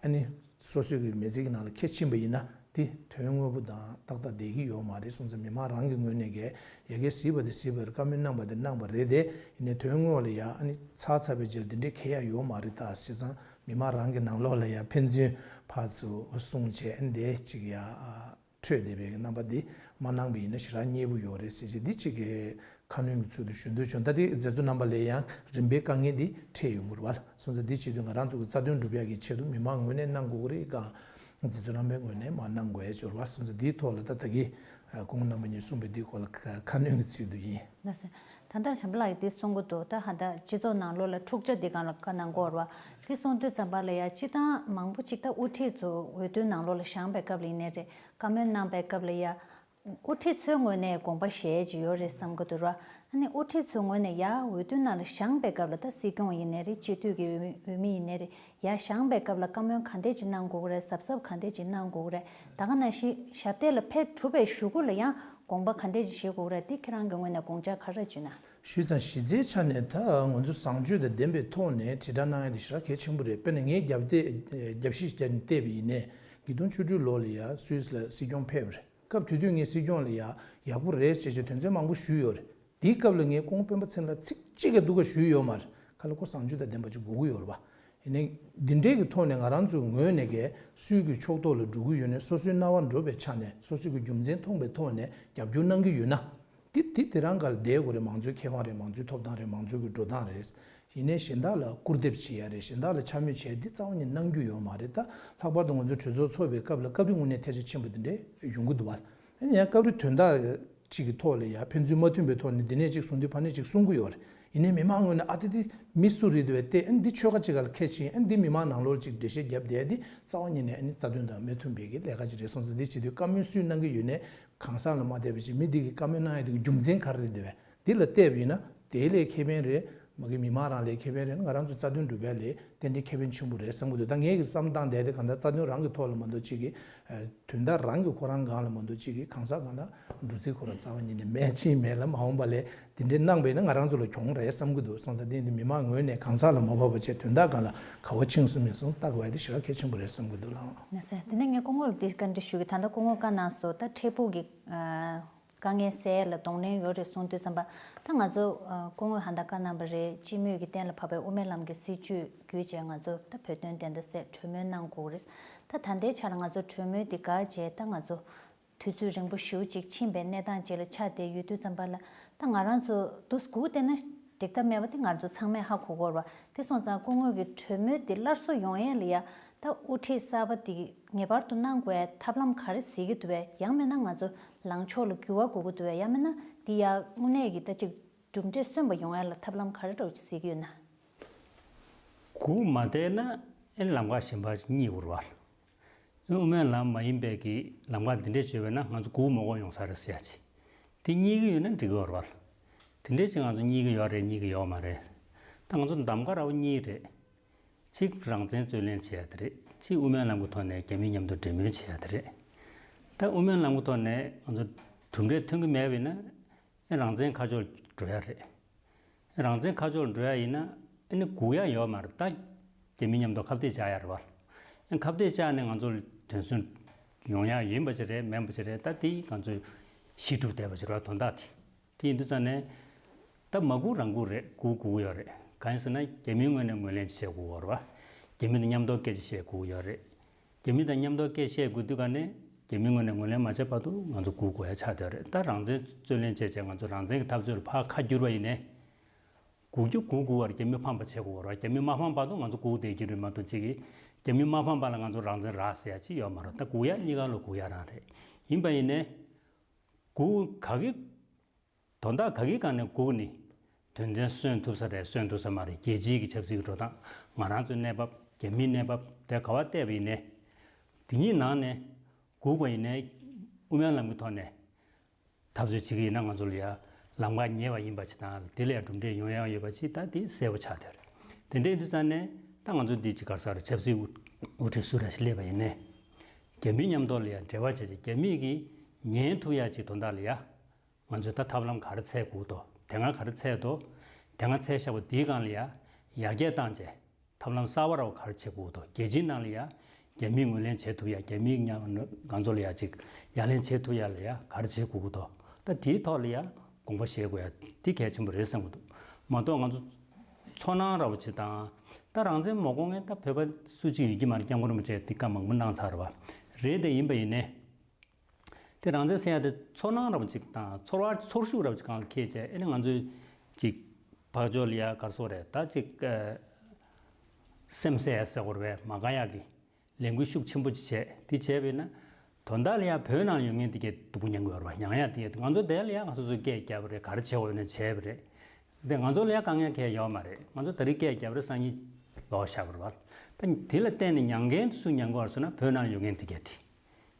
ཨ་ནི་སོ་སོའི་གི་མི་ཚེ་གི་ནང་ལ་འཁྱེར་ཕྱིན་པ་ཡིན་ན་འདི་དོན་དངོས་པོ་དང་ཏག་ཏག་བསྡད་ཀྱི་ཡོད་མ་རེད། སོང་ཙང་མི་མང་རང་གི་ངོས་ནས་ཀྱི་ཡ་གི་ཟེར་བ་དེ་ཟེར་བ་རེད། བཀའ་མོལ་གནང་བ་དེ་གནང་བ་རེད་དེ། ཡིན་ནའི་དོན་དངོས་ལ་ཡ་ཨ་ནི་ཚར་ཚར་བའི་རྗེས་ལ་འདི་འདྲའི་འཁྱེར་ཡ་ཡོད་མ་རེད། ད་བྱས་ཙང་། མི་མང་རང་གི་ནང་ལོགས་ལ་ཡང་ཕན་ཚུན་ཕར་ཚུར་གསུང་བྱས་འདི་གཅིག་ཡང་འཕྲོད་བསྡད་པའི་རྣམ་པ་འདི་མ་གནང་བ་ཡིན་ན་ཞེ་དྲག་མཉེས་པོ་ཡོད་རེད་ཟེར་བྱས་འདི་གཅིག་གི་ཁ་སྣོན་གྱི་ཚུལ་དུ་ཞུ་འདོད་བྱུང་། ད་འདི་མཛད་གཙོ་རྣམ་པ་ལ་ཡང་རིམ་པས་དཀའ་ངལ་འདི་འཕྲད་ཡོང་གི་རེད་བ། སོང་ཙང་འདི་བྱེད་དུས་ང་རང་ཚོ་གི་རྩ་དོན་སྒྲུབ་ཡག་གི་ཆེད་དུ་མི་མང་ངོས་ནས་གནང་དགོས་ཀྱི་རེད་གང་། མཛད་གཙོ་རྣམ་པའི་ངོས་ནས་མ་གནང་དགོས་ཡ་འབྱོར་བ། སོང་ཙང་འདིའི་ཐོག་ལ་ད་ད་གི་སྐུ་ངོ་རྣམ་པ་གཉིས་གསུངས་པའི་འདིའི་སྐོར་ལ་ཁ་སྣོན་གྱི་ཚུལ་དུ་ཡིན། ལགས་སོ། ད་ལྟ་བྱམས་པ་ལགས་ཀྱིས་འདི་གསུང་གི་འདུག་ད་ཧ་ད་སྤྱི་ཚོགས་ནང་ལོགས་ལ་འཁྲུག་ཆ་འདི་སྒང་ལ་བཀའ་གནང་གི་ཡོད་རེད་བ། འདི་གསུང་དུས་ཙམ་པ་ལ་ཡ་སྤྱི་བཏང་མང་པོ་ཅིག་ད་དབུ་ཁྲིད་ཚོ་འོས་བསྡུ་ནང་ལོགས་ལ་བཞེངས་པའི་སྐབས་ལ་ཡིན་ནའི་རེད། བཀའ་མོལ་གནང་པའི་སྐབས་ལ་ཡ། དབུ་ཁྲིད་ཚོའི་ངོས་ནས་དགོངས་པ་བཞེས་ཀྱི་ཡོད་རེད་བསམ་གྱི་འདུག་ར། ཨ་ནི་དབུ་ཁྲིད་ཚོའི་ངོས་ནས་ཡ་འོས་བསྡུ་ནང་ལ་བཞེངས་པའི་སྐབས་ལ་ད་སྲིད་སྐྱོང་ཡིན་ནའི་རེད། སྤྱི་འཐུས་ཀྱི་འོས་འོས་མི་ཡིན་ནའི་རེད། ཡར་བཞེངས་པའི་སྐབས་ལ་བཀའ་མོལ་ག་འདྲས་ཅིག་གནང་དགོས་ཀྱི་རེད། གཟབ་གཟབ་ག་འདྲས་ཅིག་གནང་དགོས་ཀྱི་རེད། ད་ག་ནང་བཞིན་ཞབས་སྟེགས་ལ་ཕེབས་གྲུབ་པའི་གཞུག་གུ་ལ་ཡང་དགོངས་པ་ག་འདྲས་ཅིག་བཞེས་དགོས་ཀྱི་རེད། འདི་ཁྱེད་རང་གི་ངོས་ནས་དགོངས་འཆར་ག་རེ་བྱུང་ན། ཞུས་ཙང་གཞི་རྩའི་ཆ་ནས་ད་ང་ཚོ་བཟང་སྤྱོད་དང་ལྡན་པའི་ཐོག་ནས་དྲིལ་བསྒྲགས་གནང་ཡ་དེ་ཞེ་དྲག་གལ་ཆེན་པོ་རེད། དཔེར་ན་ངས་རྒྱབ་བལྟས་རྒྱབ་བཤིག་བརྒྱབ་ནས་བལྟས་པ་ཡིན་ནའི་ཉིས་སྟོང་བཅུ་དྲུག་ལོ་ལ་ཡ་སུད་སི་ལ་སྲིད་སྐྱོང་ཕེབས་པ་རེད། སྐབས་དེ་དུས་ངས་སྲིད་སྐྱོང་ལ་ཡ་ཡག་པོ་རེད་ཟེར་བྱས་དོན་ཚན་མང་པོ་ཞུས་ཡོད་རེད། དེའི་སྐབས་ལ་ངས་སྐུ་ངོ་སྤེན་པ་ཚེ་རིང་ལ་ཚིག་གཅིག་གི་སྡུག་ག་ཞུས་ཡོད་མ་རེད། ཁ་ལ་ཁོ་བཟང་སྤྱོད་དང་ལྡན་པ་ཅིག་དགོས་ཀྱི་ཡོད་རེད་པ། ཡིན་ནའི་འདི་འདྲའི་གི་ཐོག་ནས་ང་རང་ཚོའི་ངོས་ནས་ཀྱི་སུད་སི་གི་ཕྱོགས་གཏོགས་ལ་འགྲོ་གི་ཡོད་ནའི་སོ་སོའི་རྣ་བར་འགྲོ་བའི་ཆ་ནས་སོ་སོ་གི་རྒྱུ་མཚན་མཐོང་པའི་ཐོག་ནས་རྒྱབ་སྐྱོར་གནང་གི་ཡོད་ན། དེ་དེ་དེ་རང་ག་ལ་བསྡད་དགོས་རེད། མང་གཙོའི་ཁེ་དབང་རེད། མང་གཙོའི་ཐོབ་ཐང་རེད། མང་གཙོའི་གི་འགྲོ་སྟངས་རེད། ཡིན་ནའི་གཞན་དག་ལ་སྐུར་འདེབས་བྱེད་ཡ་རེད། གཞན་དག་ལ་འཕྱ་སྨོད་བྱེད་ཡ་འདི་རྩ་བ་ཉིད་གནང་རྒྱུ་ཡོད་མ་རེད། ད་ལྷག་པར་དུ་ང་ཚོ་གྲོས་ཚོགས་ཚོགས་པའི་སྐབས་ལ་སྐབས་རེ་དངོས་གནས་ཐལ་ཆ་ཆེན་པོ་འདི་འདྲས་ཡོང་གི་འདུག་བ། ཡང་སྐབས་རེ་དོན་དག་ཅིག་གི་ཐོག་ལ་ཡ་ཕན་ཚུན་མ་མཐུན་པའི་ཐོག་ནས་འདི་ནས་ཅིག་གསུང་དུས་ཕ་ནས་ཅིག་གསུང་གི་ཡོད་རེད། ཡིན་ནའི་མི་མང་ངོས་ནས་ཨ་ཏི་ཏི་མི་སུ་རེད་འདུག་བས་ཏེ་ཨ་ནི་འདི་ཆོལ་ཁ་ཅིག་ག་ལ་ཁས་ཕྱིན། ཨ་ནི་འདི་མི་མང་ནང་ལོགས་ལ་ཅིག་འགྲེལ་བཤད་བརྒྱབ་བསྡད་འདི་རྩ་བ་ཉིད་ནས་ཨ་ནི་རྩ་དོན་དང་མ་མཐུན་པའི་གི་ལས་ཀ་ཅིག་རེད་སོང་ཙང་། འདི་བྱེད་དུས་བཀའ་མོལ་སུས་གནང་གི་ཡོད་ནའི་གང་ཟག་ལ་མ་བལྟས་པ་བྱས་མི་འདི་གི་བཀའ་མོལ་གནང་ཡ་དེ་གི་རྒྱུ་མཚན་ག་རེ་རེད་འདུག་བས། འདི་ལ་བལྟས་པ་ཡིན་ན་དེའི་ལས་ཁེ་ཕན་རེད། མ་གི་མི་མང་རང་ལས་ཁེ་ཕན་རེད། ང་རང་ཚོ་རྩ་དོན་སྒྲུབ་ཡ་ལས་ཏན་ཏན་ཁེ་ཕན་ཆེན་པོ་རེད་བསམ་གི་འདུག་ད་ངས་གི་བསམ་སྟངས་དེ་དེ་གང་ལྟར་རྩ་དོན་རང་གི་ཐོག་ལ་མ་གཏོགས་ཅིག་གི་དོན་དག་རང་གི་ཁོ་རང་སྒང་ལ་མ་གཏོགས་ཅིག་གི་གང་ཟག་སྒང་ལ་འགྲོ་རྩིས་ཁོ་རང་རྩ་བ་ཉིད་ནས་མེད་ཅིག་མེད་ལ། མ་འོངས་པ་ལས་དེ་འདྲའི་གནང་པ་ཡིན་ན་ང་རང་ཚོ་ལ་གྱོང་རེད་བསམ་གི་འདུག་སོང་ཙང་དེ་འདི་མི་མང་ངོས་ནས་གང་ཟག་ལ་མ་བབས་པ་བྱས་དོན་དག་སྒང་ལ་ག་བ་ཕྱིན་སོང་མིན་སོང་ལྟ་དགོས་ཡ་དེ་ཞེ་དྲག་གལ་ཆེན་པོ་རེད་བསམ་གི་འདུག་ལགས། ན་ས་དེ་ནས་ངས་སྐུ་ངོ་ལ་འདི་བཀའ་འདྲི་ཞུ་གི། ད་ལྟ་སྐུ་ངོ་བཀའ་གནང་སོང་། ད་འཕྲལ་ཕུགས་ཀྱི་དཀའ་ངལ་སེལ་ཡ་ལ་གདོང་ལེན་ཡོད་རེད་གསུངས་དུས་ཙམ་པ། ད་ང་ཚོ་ཨ་སྐུ་ངོས་ཧ་ད་བཀའ་གནང་པ་རེད། སྤྱི་མོས་ཀྱིས་གཏན་ལ་ཕབ་པའི་དབུ་མའི་ལམ་གྱི་སྲིད་བྱུས་བརྒྱུད་བྱས་ང་ཚོ་ད་བོད་དོན་བདེན་མཐའ་གསལ་གྲོས་མོལ་གནང་དགོས་རེད། ད་ད་ལྟའི་ཆ་ལ་ང་ཚོ་གྲོས་མོལ་འདི་འགག་བྱས་ད་ང་ཚོ་དུས་ཚོད་རིང་པོ་ཞེ་པོ་ཅིག་ཕྱིན་པའི་གནས་སྟངས་ཅིག་ལ་ཆགས་བསྡད་ཡོད་དུས་ཙམ་པ་ལ། ད་ང་རང་ཚོ་འདུག་སྒུག་བསྡད་ན་འགྲིག་ཐབས་མེད་པ་དེ་ང་ཚོ་ཚང་མས་ཧ་གོ་གི་ཡོད་རེད་བ། དེ་སོང་ཙང་སྐུ་ངོས་ཀྱི་གྲོས་མོལ་དེ་སླར་གསོ་ཡོང་ཡས་ལ་ཡ་ད་དབུ་ཁྲིད་གསར་པ་དེ་ངེས་པར་དུ་གནང་དགོས་ཡ་ཐབས་ལམ་ག་རེ་གཟིགས་ཀྱི་འདུག་བས། ཡང་མིན་ན་ང་ཚོ་ལངས་ཕྱོགས་ལ་འགྱུར་བ་དགོས་ཀྱི་འདུག་བས། ཡང་མིན་ན་འདི་ཡ་དངོས་གནས་ཀྱི་ད་ཅིག་གྲུབ་འབྲས་སོན་པ་ཡོང་ཡ་ལ་ཐབས་ལམ་ག་རེ་འདྲ་བོ་ཅིག་གཟིགས་ཀྱི་ཡོད་ན། སྒུག་མ་བསྡད་ན་ཨེ་ལམ་ཁ་གཞན་པ་ཞིག་རྙེད་དགོས་རེད་བ། དབུ་མའི་ལམ་མ་ཡིན་པའི་གི་ལམ་ཁ་འདི་འདྲས་བྱས་པས་ན་ང་ཚོ་སྒུག་མ་དགོས་ཡོང་ས་རེད་ཟེར་ཡ་ཅིག་དེ་རྙེད་ཀྱི་ཡོད་ན་འགྲིག་གི་ཡོད་རེད་བ། དེ་འདྲས་ཅིག་ང་ཚོ་རྙེད་ཀྱི་ཡོད་རེད་རྙེད་ཀྱི་ཡོད་མ་རེད། ད་ང་ཚོ་གདམ་ག་ར་བ་གཉིས་རེད། གཅིག་རང་བཙན་རྩོད་ལེན་བྱེད་ཡ་དེ་རེད། གཅིག་དབུ་མའི་ལམ་གྱི་ཐོག་ནས་རྒྱ་མི་མཉམ་དུ་འབྲེལ་མོལ་བྱེད་ཡ་དེ་རེད། ད་དབུ་མའི་ལམ་གྱི་ཐོག་ནས་ང་ཚོ་གྲུབ་འབྲས་ཐོན་གྱི་མེད་པ་ཡིན་ན། ཨེ་རང་བཙན་ཁ་ཕྱོགས་འགྲོ་ཡ་རེད། ཨེ་རང་བཙན་ཁ་ཕྱོགས་འགྲོ་ཡ་ཡིན་ན་ཨེ་ནི་སྒུག་ཡ་ཡོད་མ་རེད། ད་རྒྱ་མི་མཉམ་དུ་ཁ་གཏད་བཅག་ཡ་རེད་བ། ཨེ་ཁ་གཏད་བཅག་ནས་ང་ཚོ་དོན་སྲུང་ཡོང་ཡ་ཡིན་པ་ཅིག་རེད་མིན་པ་ཅིག་རེད། ད་དེ་ང་ཚོས་གཞི་གྲུབ་བསྡད་པ་ཅིག་རེད་བ། དོན་དག་དེ་དེ་ཡིན་དུས་ཙང་ནས་ད་མ་སྒུག་རང་སྒུག་རེད། སྒུག་སྒུག་ཡོད་རེད། གང་ཡིན་ཟེར་ན་རྒྱ་མིའི་ངོས་ནས་ངོས་ལེན་བྱེད་དགོས་ཡོད་རེད་བ། རྒྱ་མི་དང་མཉམ་དུ་སྐད་ཆ་བཤད་དགོས་ཡོད་རེད། རྒྱ་མི་དང་མཉམ་དུ་སྐད་བཤད་དགོས་དུས་ག་ནས་རྒྱ་མིའི་ངོས་ནས་ངོས་ལེན་མ་བྱས་བར་དུ་ང་ཚོ་སྒུག་དགོས་ཡ་ཆགས་བསྡད་རེད། ད་རང་བཙན་རྩོད་ལེན་བྱས་བྱས་ང་ཚོ་རང་བཙན་གྱི་འཐབ་རྩོད་ལ་ཕར་ཁ་བསྒྱུར་བ་ཡིན་ནའི། སྒུག་རྒྱུ་སྒུག་དགོས་པར་རྒྱ་མི་ཕམ་པ་བྱེད་དགོས་པ་རེད། རྒྱ་མི་མ་ཕམ་བར་དུ་ང་ཚོ་སྒུག་བསྡད་རྒྱུ་རེད་མ་གཏོགས་ཅིག་གིས་རྒྱ་མི་མ་ཕམ་པ་ལ་ང་ཚོ་རང་བཙན་རག་ཟེར་ཡ་ཅིག་ཡོད་མ་རེད། ད་སྒུག་ཡ་གཉིས་ཀ་ལོ་སྒུག་ཡ་རང་རེད། ཡིན་པ་ཡིན་ནའི། སྒུག་ག་གི་དོན་དག་ག་གི་སྒང་ནས་སྒུག་ནི། དོན་ཚན་སོན་ཐུབ་ས་རེད་སོན་ཐུབ་ས་མ་རེད། རྒྱལ་སྤྱིའི་གི་ཆབ་སྲིད་ཀྱི་འགྲོ་སྟངས། ང་རང་ཚོའི་གནས་བབ། རྒྱ་མིའི་གནས་བབ་དེ་ག་བ་བལྟས་པ་ཡིན་ནའི། དེ་གཉིས་ནང་ནས་སྒུག་པ་ཡིན་ནའི། དབུ་མའི་ལམ་གྱི་ཐོག་ནས་འཐབ་རྩོད་བྱེད་ཀྱི་ཡིན་ན་ང་ཚོ་ལ་ཡ་ལམ་ཁ་ཉེ་བ་ཡིན་པ་ཅིག་དང་དེ་ལ་ཡ་གྲུབ་འབྲས་ཡོང་ཡ་ཡོད་པ་ཅིག་ད་དེ་གསལ་པོ་ཆགས་བསྡད་རེད། དེ་འདྲའི་དུས་ཙང་ནས་ད་ང་ཚོ་འདི་ཅིག་ག་རེ་ཟེར་ཆབ་སྲིད་དབུ་དབུ་ཁྲིད་སུ་ར་ཞིག་སླེབས་པ་ཡིན་ནའི། རྒྱ་མི་མཉམ་དུ་ལ་ཡ་འབྲེལ་བ་བྱས་ཅིག་རྒྱ་མིས་ཀྱིས་ཉན་ཐུབ་ཡ་ཅིག་དོན་དག་ལ་ཡ། ང་ཚོས་ད་ཐབས་ལམ་ག་རེ་འཚོལ་དགོས་འདུག་དེ་སྔ་ག་རེ་འཚོལ་འདུག་དེ་སྔ་འཚོལ་བཞག་པ་དེའི་སྒང་ལ་ཡ་ཡར་རྒྱས་བཏང་རྗེས་ཐབས་ལམ་གསར་པ་ར་བ་ག་རེ་བྱེད་དགོས་འདུག་རྒྱལ་སྤྱིའི་ནང་ལ་ཡ་རྒྱ་མིས་ངོས་ལེན་བྱེད་ཐུབ་ཡ། རྒྱ་མིས་ང་ང་ཚོ་ལ་ཡ་ཅིག་ཡ་ལན་བྱེད་ཐུབ་ཡ་ལ་ཡ་ག་རེ་བྱེད་དགོས་འདུག་ད་དེའི་ཐོག་ལ་ཡ་དགོངས་པ་བཞེས་དགོས་ཡ་དེ་གལ་ཆེན་པོ་རེད་བསམ་གྱི་འདུག་མ་གཏོགས་ང་ཚོ་ཚོར་སྣང་ར་བ་ཅིག་དང་། ད་རང་བཙན་མ་དགོས་མཁན་ད་བོད་པ་སུ་གཅིག་ཡོད་ཀྱི་མ་རེད། སྐྱབས་མགོན་རིན་པོ་ཆེས་དེ་བཀའ་མང་པོ་གནང་ཚར་བ་རེད། དེ་ཡིན་པ་ཡིན་ནའི། དེ་རང་བཙན་ཟེར་ཡ་དེ་ཚོར་སྣང་ར་བ་ཅིག་དང་ཚོར་བ་ཚོར་ཤུགས་ར་བ་ཅིག་སྒང་ལ་འཁྱེར་བྱས་ཨེ་ནི་ང་ཚོས་ཅིག་བག་ཅོག་ལ་ཡ་ག་རེ་ཟེར་དགོས་རེད། ད་ཅིག་ཨ་སེམས་གསོ་ཡ་ཟེར་དགོས་རེད་པས། མ་དགའ་ཡ་གི་ལས་འགུལ་ཤུགས་ཆེན་པོ་ཅིག་བྱས། དེ་བྱས་པས་ན་དོན་དག་ལ་ཡ་བོད་ནང་ཡོད་མཁན་དེ་གས་སྡུག་པོ་མྱང་གི་ཡོད་རེད་པ། མྱང་ཡ་དེ་གས་ང་ཚོ་དེ་ལ་ཡ་ང་ཚོ་ཚོས་སྐད་བརྒྱབ་པ་རེད། ག་རེ་བྱེད་དགོས་ཡོད་ན་བྱས་པ་རེད། དེ་ང་ཚོ་ལ་ཡ་དཀའ་ངལ་གང་ཡང་ཡོད་མ་རེད། ང་ཚོ་ད་རེས་སྐད་བརྒྱབ་པ་རེད། སང་ཉིན་ལོག་བཞག་པ་རེད་པ། ད་དེ་ལ་བརྟེན་ནས་མྱང་མཁན་དེ་སུས་མྱང་གི་ཡོད་རེད་ཟེར་ན་བོད་ནང་ཡོད་མཁན་དེ་གས་དེ།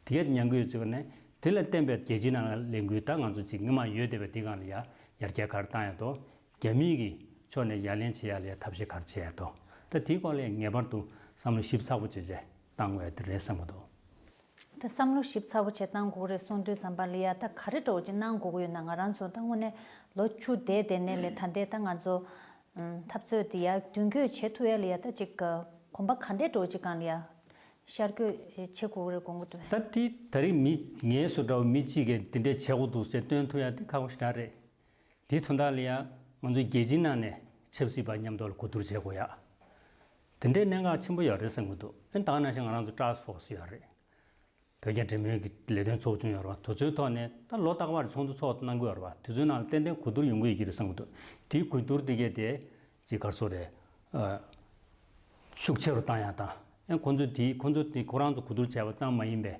དེ་གས་དེ་མྱང་གི་ཡོད་ཚུལ་ནས་དེ་ལ་བརྟེན་པའི་རྒྱལ་སྤྱིའི་ནང་ལ་ལས་འགུལ་ད་ང་ཚོ་ཅིག་སྔོན་མ་ཡོད་བསྡད་པའི་དེ་སྒང་ལ་ཡ་ཡར་རྒྱས་ག་རེ་བཏང་ཡ་འདུག་རྒྱ་མིའི་གི་ཕྱོགས་ནས་ཡ་ལན་བྱེད་ཡ་ལ་ཡ་ཐབས་ཤེས་ག་རེ་བྱེད་ཡ་འདུག་ད་དེའི་སྐོར་ལ་ངེས་པར་དུ་བསམ་བློ་ཞིབ་ཚགས་པོ་བྱས་བྱས་བཏང་དགོས་ཡ་དེ་རེད་བསམ་གྱི་འདུག་ད་བསམ་བློ་ཞིབ་ཚགས་པོ་བྱས་བཏང་དགོས་རེད་གསུངས་དུས་ཙམ་པ་ལ་ཡ་ད་ག་རེ་འདྲ་བོ་ཅིག་གནང་དགོས་ཀྱི་ཡོད་ན། ང་རང་ཚོ་ད་དངོས་གནས་ལོ་བཅུ་བསྡད་བསྡད་ནས་ལས་ད་ལྟའི་ད་ང་ཚོ་ཨམ་འཐབ་རྩོད་དེ་ཡ་མདུན་སྐྱོད་བྱེད་ཐུབ་ཡ་ལ་ཡ་ད་ཅིག་གོམ་པ་ག་འདྲས་འདྲ་བོ་ཅིག་སྒང་ལ་ཡ་ཤར་བསྐྱོད་བྱེད་དགོས་ཀྱི་རེད་དགོངས་ཀྱི་འདུག་བས། ད་དེ་ད་རེས་མི་ངའི་བཟོ་འདྲ་བོ་མི་གཅིག་གིས་འདི་འདྲས་བྱེད་དགོས་འདུག་ཟེར་སྟོན་ཐུབ་ཡ་དེ་ཁག་པོ་ཞེ་དྲག་རེད། དེའི་དོན་དག་ལ་ཡང་ང་ཚོས་རྒྱལ་སྤྱིའི་ནང་ནས་ཆབ་སྲིད་པ་མཉམ་དུ་ལ་གོ་བསྡུར་བྱེད་དགོས་ཡ། དེ་འདྲའི་གནད་འགག་ཆེན་པོ་ཡོད་རེད་བསམ་གྱི་འདུག་ཨ་ནི་ད་ག་ནང་བཞིན་ང་རང་ཚོ་ཊཱསྐ་ཕོར་སི་ཡོད་རེད། ད་ བོད་རྒྱ་འབྲེལ་མོལ་གྱི་ལས་དོན་ཚོགས་བྱུང་ཡོད་རེད་བ། དེ་ཚོའི་ཐོག་ནས་ད་ལོ་རྟག་པར་ཚོགས་འདུ་ཚོགས་གནང་གི་ཡོད་རེད་བ། དེ་ཚོའི་ནང་ལ་ཏན་ཏན་གོ་བསྡུར་ཡོང་གི་ཡོད་ཀྱི་རེད་བསམ་གྱི་འདུག་དེའི་གོ་བསྡུར་དེ་གས་དེ་ཅིག་ག་རེ་ཟེར་དགོས་རེད། ཨ། ཤུགས་ཆེ་རུ་བཏང་ཡག་དང་། ཨེ་ཁོང་ཚོས་དེ་ཁོང་ཚོས་དེ་ཁོ་རང་ཚོ་གོ་བསྡུར་བྱས་པ་ཙམ་མ་ཡིན་པའི།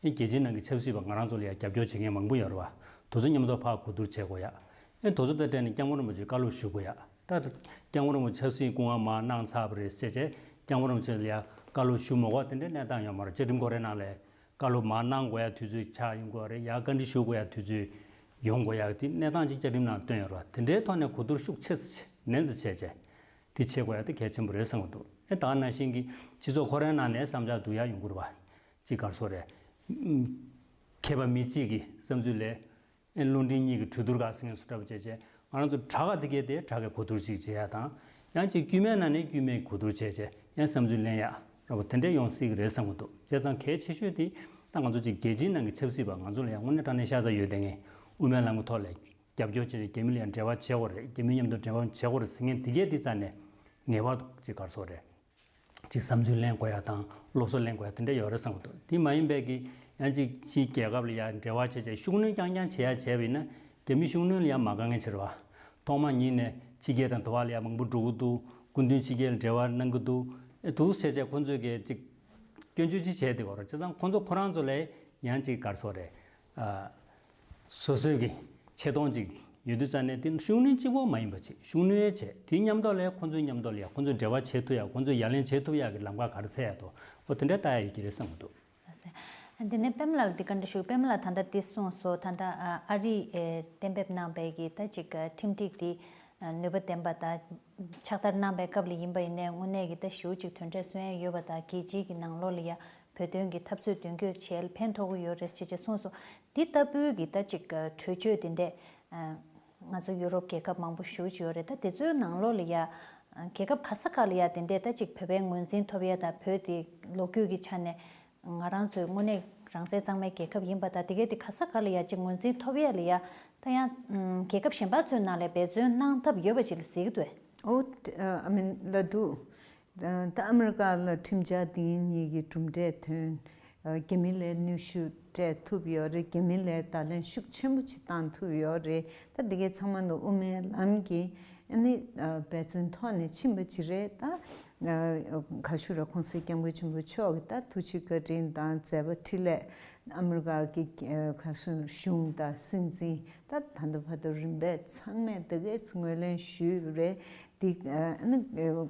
ཨེ་རྒྱལ་སྤྱིའི་ནང་གི་ཆབ་སྲིད་པ་ང་རང་ཚོ་ལ་ཡང་རྒྱབ་སྐྱོར་བྱེད་མཁན་མང་པོ་ཡོད་རེད་བ། དེ་ཚོ་མཉམ་དུ་ཕར་གོ་བསྡུར་བྱེད་དགོས་ཡག་ཨེ་དེ་ཚོ་དང་འབྲེལ་ནས་སྐྱབས་མགོན་རིན་པོ་ཆེར་བཀའ་སློབ་ཞུ་དགོས་ཡག་ད་སྐྱབས་མགོན་རིན་པོ་ཆེ་ཆབ་སྲིད་སྐུ་ངལ་མར་གནང་ཚར་བ་རེད་ཟེར་བྱས་སྐྱབས་མགོན་རིན་པོ་ཆེ་ལ་ཡང་བཀའ་སློབ་ཞུ་མ་དགོས་པ་དེ་འདྲའི་གནས་སྟངས་ཡོད་མ་རེད། བཅའ་ཁྲིམས་ཁོ་རའི་ནང་ལ་བཀའ་སློབ་མར་གནང་དགོས་ཡག་དུས་ཚོད་ཆགས་ཡོང་གི་ཡོད་རེད། ཡང་བཀའ་འདྲི་ཞུ་དགོས་ཡག་དུས་ཚོད་ཡོང་དགོས་ཡག་དེ་གནས་སྟངས་ཅིག་བཅའ་ཁྲིམས་ནང་བཏོན་ཡོད་རེད་བ། དེ་འདྲའི་ཐོག་ནས་གོ་བསྡུར་ཤུགས་ཆེ་ཙམ་ནན་ཙམ་བྱས་བྱས་དེ་བྱེད་དགོས་ཡག་དེ་གལ་ཆེན་པོ་རེད་བསམ་གྱི་འདུག་ཨེ་ད་ག་ནང་བཞིན་གྱི་སྤྱི་ཚོགས་ཁོ་རའི་ནང་ནས་བསམ་འཆར་བསྡུ་ཡག་ཡོང་གི་རེད་བ། ཅིག་ག་རེ་ཟེར་དགོས་རེད། ཨུམ། མཁས་པ་མི་གཅིག་གི་བསམ་ཚུལ་ལས། ཨེ་རླུང་འཕྲིན་གཉིས་ཀྱི་གྲོས་བསྡུར་ག་ཟེར་མཁན་སུ་འདྲ་པོ་བྱས་བྱས་ང་རང་ཚོ་དྲག་ག་དེ་གས་དེ་དྲག་གི་གོ་བསྡུར་ཅིག་བྱེད་ཡག་དང་། ཡང་ཅིག་དཀྱུས་མའི་ནང་ནས་དཀྱུས་མའི་གོ་བསྡུར་བྱས་བྱས་ཡང་བསམ་ཚུལ་ལེན་ཡག་འདྲ་པོ་དེ་འདྲས་ཡོང་སྲིད་ཀྱི་རེད་བསམ་གྱི་འདུག་བྱས་ཙང་གལ་ཆེ་ཤོས་དེ་ད་ང་ཚོ་ཅིག་རྒྱལ་སྤྱིའི་ནང་གི་ཆབ་སྲིད་པ་ང་ཚོ་ལ་ཡང་དངོས་གནས་དྲང་གནས་ཤ་ཚ་ཡོད་བསྡད་མཁན་དབུ་མའི་ལམ་གྱི་ཐོག་ལ་རྒྱབ་སྐྱོར་བྱས་ཏེ་རྒྱ་མི་ལ་ཡང་འབྲེལ་བ་བྱེད་དགོས་རེད། རྒྱ་མི་མཉམ་དུ་འབྲེལ་བ་བྱེད་དགོས་རེད་ཟེར་མཁན་དེ་གས་དེ་རྩ་ནས་ངེས་པར་དུ་ཅིག་ག་རེ་ཟེར་དགོས་རེད། ཅིག་བསམ་ཚུལ་ལེན་དགོས་ཡག་དང་སློབ་གསོ་ལེན་དགོས་ཡག་དེ་འདྲ་ཡོད་རེད་བསམ་གྱི་འདུག་དེ་མ་ཡིན་པའི་གི་ཡང་ཅིག་ཕྱིའི་རྒྱལ་ཁབ་ལ་ཡང་འབྲེལ་བ་བྱས་བྱས་ཤུགས་སྣོན་རྐྱང་རྐྱང་བྱེད་ཡག་བྱས་པ་ཡིན་ན་རྒྱ་མི་ཤུགས་སྣོན་ལ་ཡང་མ་དགའ་མཁན་ཆེ་རེད་བ། ཐོག་མ་ཉིད་ནས་ཕྱི་རྒྱལ་དང་དུ་བ་ལ་ཡང་མང་པོ་འགྲོ་གི་འདུག་སྐུ་མདུན་ཕྱི་རྒྱལ་ལ་འབྲེལ་བ་གནང་གི་འདུག་ཨེ་འདུག་བྱས་བྱས་ཁོང་ཚོས་གི་ཅིག་སྐྱོན་བརྗོད་ཅིག་བྱས་བསྡད་ཀྱི་ཡོད་རེད། བྱས་ཙང་ཁོང་ཚོ་ཁོ་རང་ཚོ་ལ་ཡང་ཅིག་ག་རེ་ཟེར་དགོས་རེད། ཨ། སོ་སོའི་གི་ཆེ་མཐོང་ཅིག་ཡོད་དུས་ཙང་ནས་དེ་ཤུགས་སྣོན་གཅིག་པོ་མ་ཡིན་པ་ཅིག་ཤུགས་སྣོན་བྱས་དེའི་མཉམ་དུ་ལ་ཁོང་ཚོའི་མཉམ་དུ་ལ་ཡ་ཁོང་ཚོའི་འབྲེལ་བ་བྱེད་ཐུབ་ཡ་ཁོང་ཚོའི་ཡ་ལན་བྱེད་ཐུབ་ཡ་གི་ལམ་ཁ་ག་རེ་འཚོལ་ཡ་དོ་འོ་དེ་འདྲ་ལྟ་ཡ་ཡོད་ཀྱི་རེད་བསམ་གྱི་འདུག་ལགས་སོ། དེ་ནས་པད་མ་ལགས་ལ་འདི་བཀའ་འདྲི་ཞུ། པད་མ་ལགས་ད་ལྟ་འདི་གསུངས་སོང་། ད་ལྟ་ཨ་རིས་གཏན་འབེབས་གནང་བའི་གི་ད་ཅིག་ཁྲིམས་སྒྲིག་འདི་ནུས་པ་ལྡན་པ་དང་ཕྱག་བསྟར་གནང་བའི་སྐབས་ལ་ཡིན་པ་ཡིན་ནའི་དངོས་གནས་ཀྱི་ད་ཞེ་པོ་ཅིག་དོན་འབྲས་སོན་ཡ་ཡོད་པ་དང་རྒྱལ་སྤྱིའི་གི་ནང་ལོགས་ལ་ཡ་བོད་དོན་གྱི་འཐབ་རྩོད་མདུན་སྐྱོད་བྱེད་ལ་ཕན་ཐོགས་ཀྱི་ཡོད་རེད་ཅེས་ཅེས་གསུངས་སོང་། འདི་ལྟ་བུའི་གི་ད་ཅིག་གྲོས་ཆོད་འདི་འདྲས་ང་ཚོ་ཡུ་རོབ་རྒྱལ་ཁབ་མང་པོ་ཞེ་པོ་ཅིག་ཡོད་རེད། ད་དེ་ཚོའི་ནང་ལོགས་ལ་ཡ་རྒྱལ་ཁབ་ག་ས་ག་ལ་ཡ་དེ་འདྲས་ད་ཅིག་བོད་པའི་ངོས་འཛིན་ཐོབ་ཡ་དང་བོད་དེ་ལོ་རྒྱུས་ཀྱི་ཆ་ནས་ང་རང་ཚོའི་དངོས་གནས་རང་བཙན་གཙང་མའི་རྒྱལ་ཁབ་ཡིན་པ་དང་དེ་གས་དེ་ག་ས་ག་ལ་ཡ་ཅིག་ངོས་འཛིན་ཐོབ་ཡ་ལ་ཡ་ད་ཡང་རྒྱལ་ཁབ་གཞན་པ་ཚོའི་ནང་ལ་འབད་བརྩོན་གནང་ཐབས་ཡོད་པ་ཅིག་ལ་གཟིགས་ཀྱི་འདུག་གས། ཨོ། ཨ་མིན་ལ་འདུག་ད་ཨ་མི་རི་ཀ་ལ་ཁྲིམས་འཆར་འདི་གཉིས་ཀྱི་གྲུབ་འབྲས་ཐོན། རྒྱ་མི་ལ་གནོན་ཤུགས་སྤྲད་ཐུབ་ཡོད་རེད། རྒྱ་མི་ལ་བརྡ་ལན་ཤུགས་ཆེན་པོ་ཅིག་བཏང་ཐུབ་ཡོད་རེད། ད་འདི་གའི་ཚང་མ་ལ་དབུ་མའི་ལམ་གྱི་ཨ་ནི་འབད་བརྩོན་ཐོག་ནས་ཕྱིན་པ་ཅིག་རེད། ད་ག་ཞུ་ར་ཁོང་སྲིད་སྐྱབས་མགོན་ཆེན་པོ་མཆོག་གི་ད་ཐུགས་རྗེ་བཀའ་དྲིན་དང་མཛད་པ་འཕྲིན་ལས་ཨ་མི་རི་ཀ་གི་ག་ཞུ་གཞུང་དང་སྲིད་འཛིན་ད་ད་ལྟ་བར་དུ་རིམ་པས་ཚང་མས་འདི་གའི་ངོས་ལེན་ཞུས་རེད། འདི་ཨ་ནི་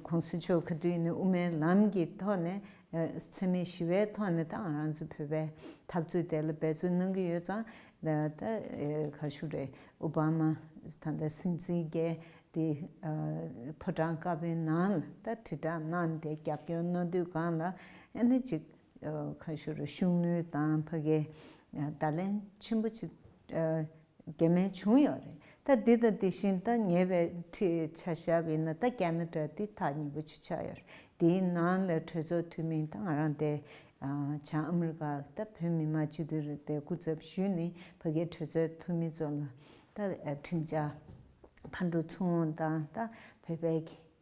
གོང་ས་མཆོག་ག་དུས་ནས་དབུ་མའི་ལམ་གྱི་ཐོག་ནས་འཚེ་མེད་ཞི་བའི་ཐོག་ནས་ད་ང་རང་ཚོ་བོད་པའི་འཐབ་རྩོད་དེ་ལ་འབད་བརྩོན་གནང་གི་ཡོད་ཙང་ད་ག་ཞུ་རེད། ཨོ་བྷ་མ་ད་ལྟ་སྲིད་འཛིན་གྱིས་དེ་ཕོ་བྲང་དཀར་པོའི་ནང་ལ་ད་དྲིལ་བསྒྲགས་གནང་སྟེ་རྒྱབ་སྐྱོར་གནང་དུས་སྒང་ལ་ཨ་ནི་ཅིག་ག་ཞུ་རེད། ཤུགས་སྣོན་དང་ཕ་གིའི་བརྡ་ལན་ཆེན་པོ་ཅིག་རྒྱ་མིར་བྱུང་ཡོད་རེད། ད་འདི་དང་འདི་བཞིན་ད་ཉེ་བའི་ཁྲིད་ཆ་བཞག་པ་ཡིན་ན་ད་ཁེ་ན་ཌ་འདི་ཐག་ཉེ་པོ་ཅིག་ཆགས་ཡོད་རེད། དེའི་ནང་ལ་གྲོས་ཚོགས་འཐུས་མི་ད་ང་རང་དེ་བྱང་ཨ་མི་རི་ཀ་ད་བོད་མི་མང་སྤྱི་འཐུས་རེད་དེ་སྐུ་ཚབ་ཞུས་ནས་ཕ་གིའི་གྲོས་ཚོགས་འཐུས་མི་ཚོ་ལ་ད་ཁྲིམས་འཆར་ཕར་འགྲོ་ཚུར་འོང་དང་ད་བོད་པའི་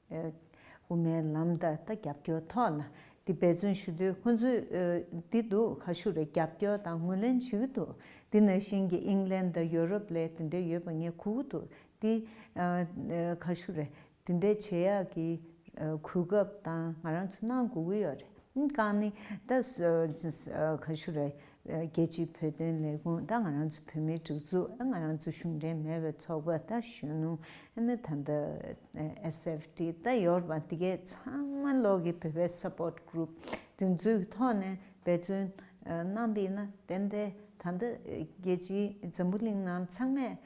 དབུ་མའི་ལམ་དང་ད་རྒྱབ་སྐྱོར་ཐོག་ལ་འདི་འབད་བརྩོན་ཞུ་དུས་ཁོང་ཚོས་འདི་འདུག་ག་ཞུ་རེད། རྒྱབ་སྐྱོར་དང་ངོས་ལེན་བྱེད་ཀྱི་འདུག་འདི་ནང་བཞིན་གྱི་ཨིང་ལན་དང་ཡོ་རོབ་ལ་དེ་འདྲ་ཡོད་པ་ངས་གོ་གི་འདུག་འདི་ག་ཞུ་རེད། འདི་འདྲའི་བྱེད་ཡག་གི་གོ་སྐབས་དང་ང་རང་ཚོ་གནང་དགོས་ཀྱི་ཡོད་རེད། རྐང་ནི་ད་ག་ཞུ་རེད། རྒྱལ་སྤྱིའི་བོད་དོན་ལས་ཁུངས་ད་ང་རང་ཚོ་བོད་མིའི་སྒྲིག་འཛུགས་ང་རང་ཚོ་གཞུང་འབྲེལ་མེད་པའི་ཚོགས་པ་ད་གཞོན་ནུ་ཨ་ནི་ད་ལྟ་ཨེས་ཨེཕ་ཊི་ད་ཡོད་རེད་པ། འདི་གས་ཚང་མ་ལོག་གི་བོད་པའི་སཔོར་ཊི་གུ་རུབ་དེ་ཚོའི་ཐོག་ནས་འབད་བརྩོན་གནང་པ་ཡིན་ན་ཏན་ཏན་ད་ལྟ་རྒྱལ་སྤྱིའི་འཛམ་བུ་གླིང་ནང་ཚང་མས་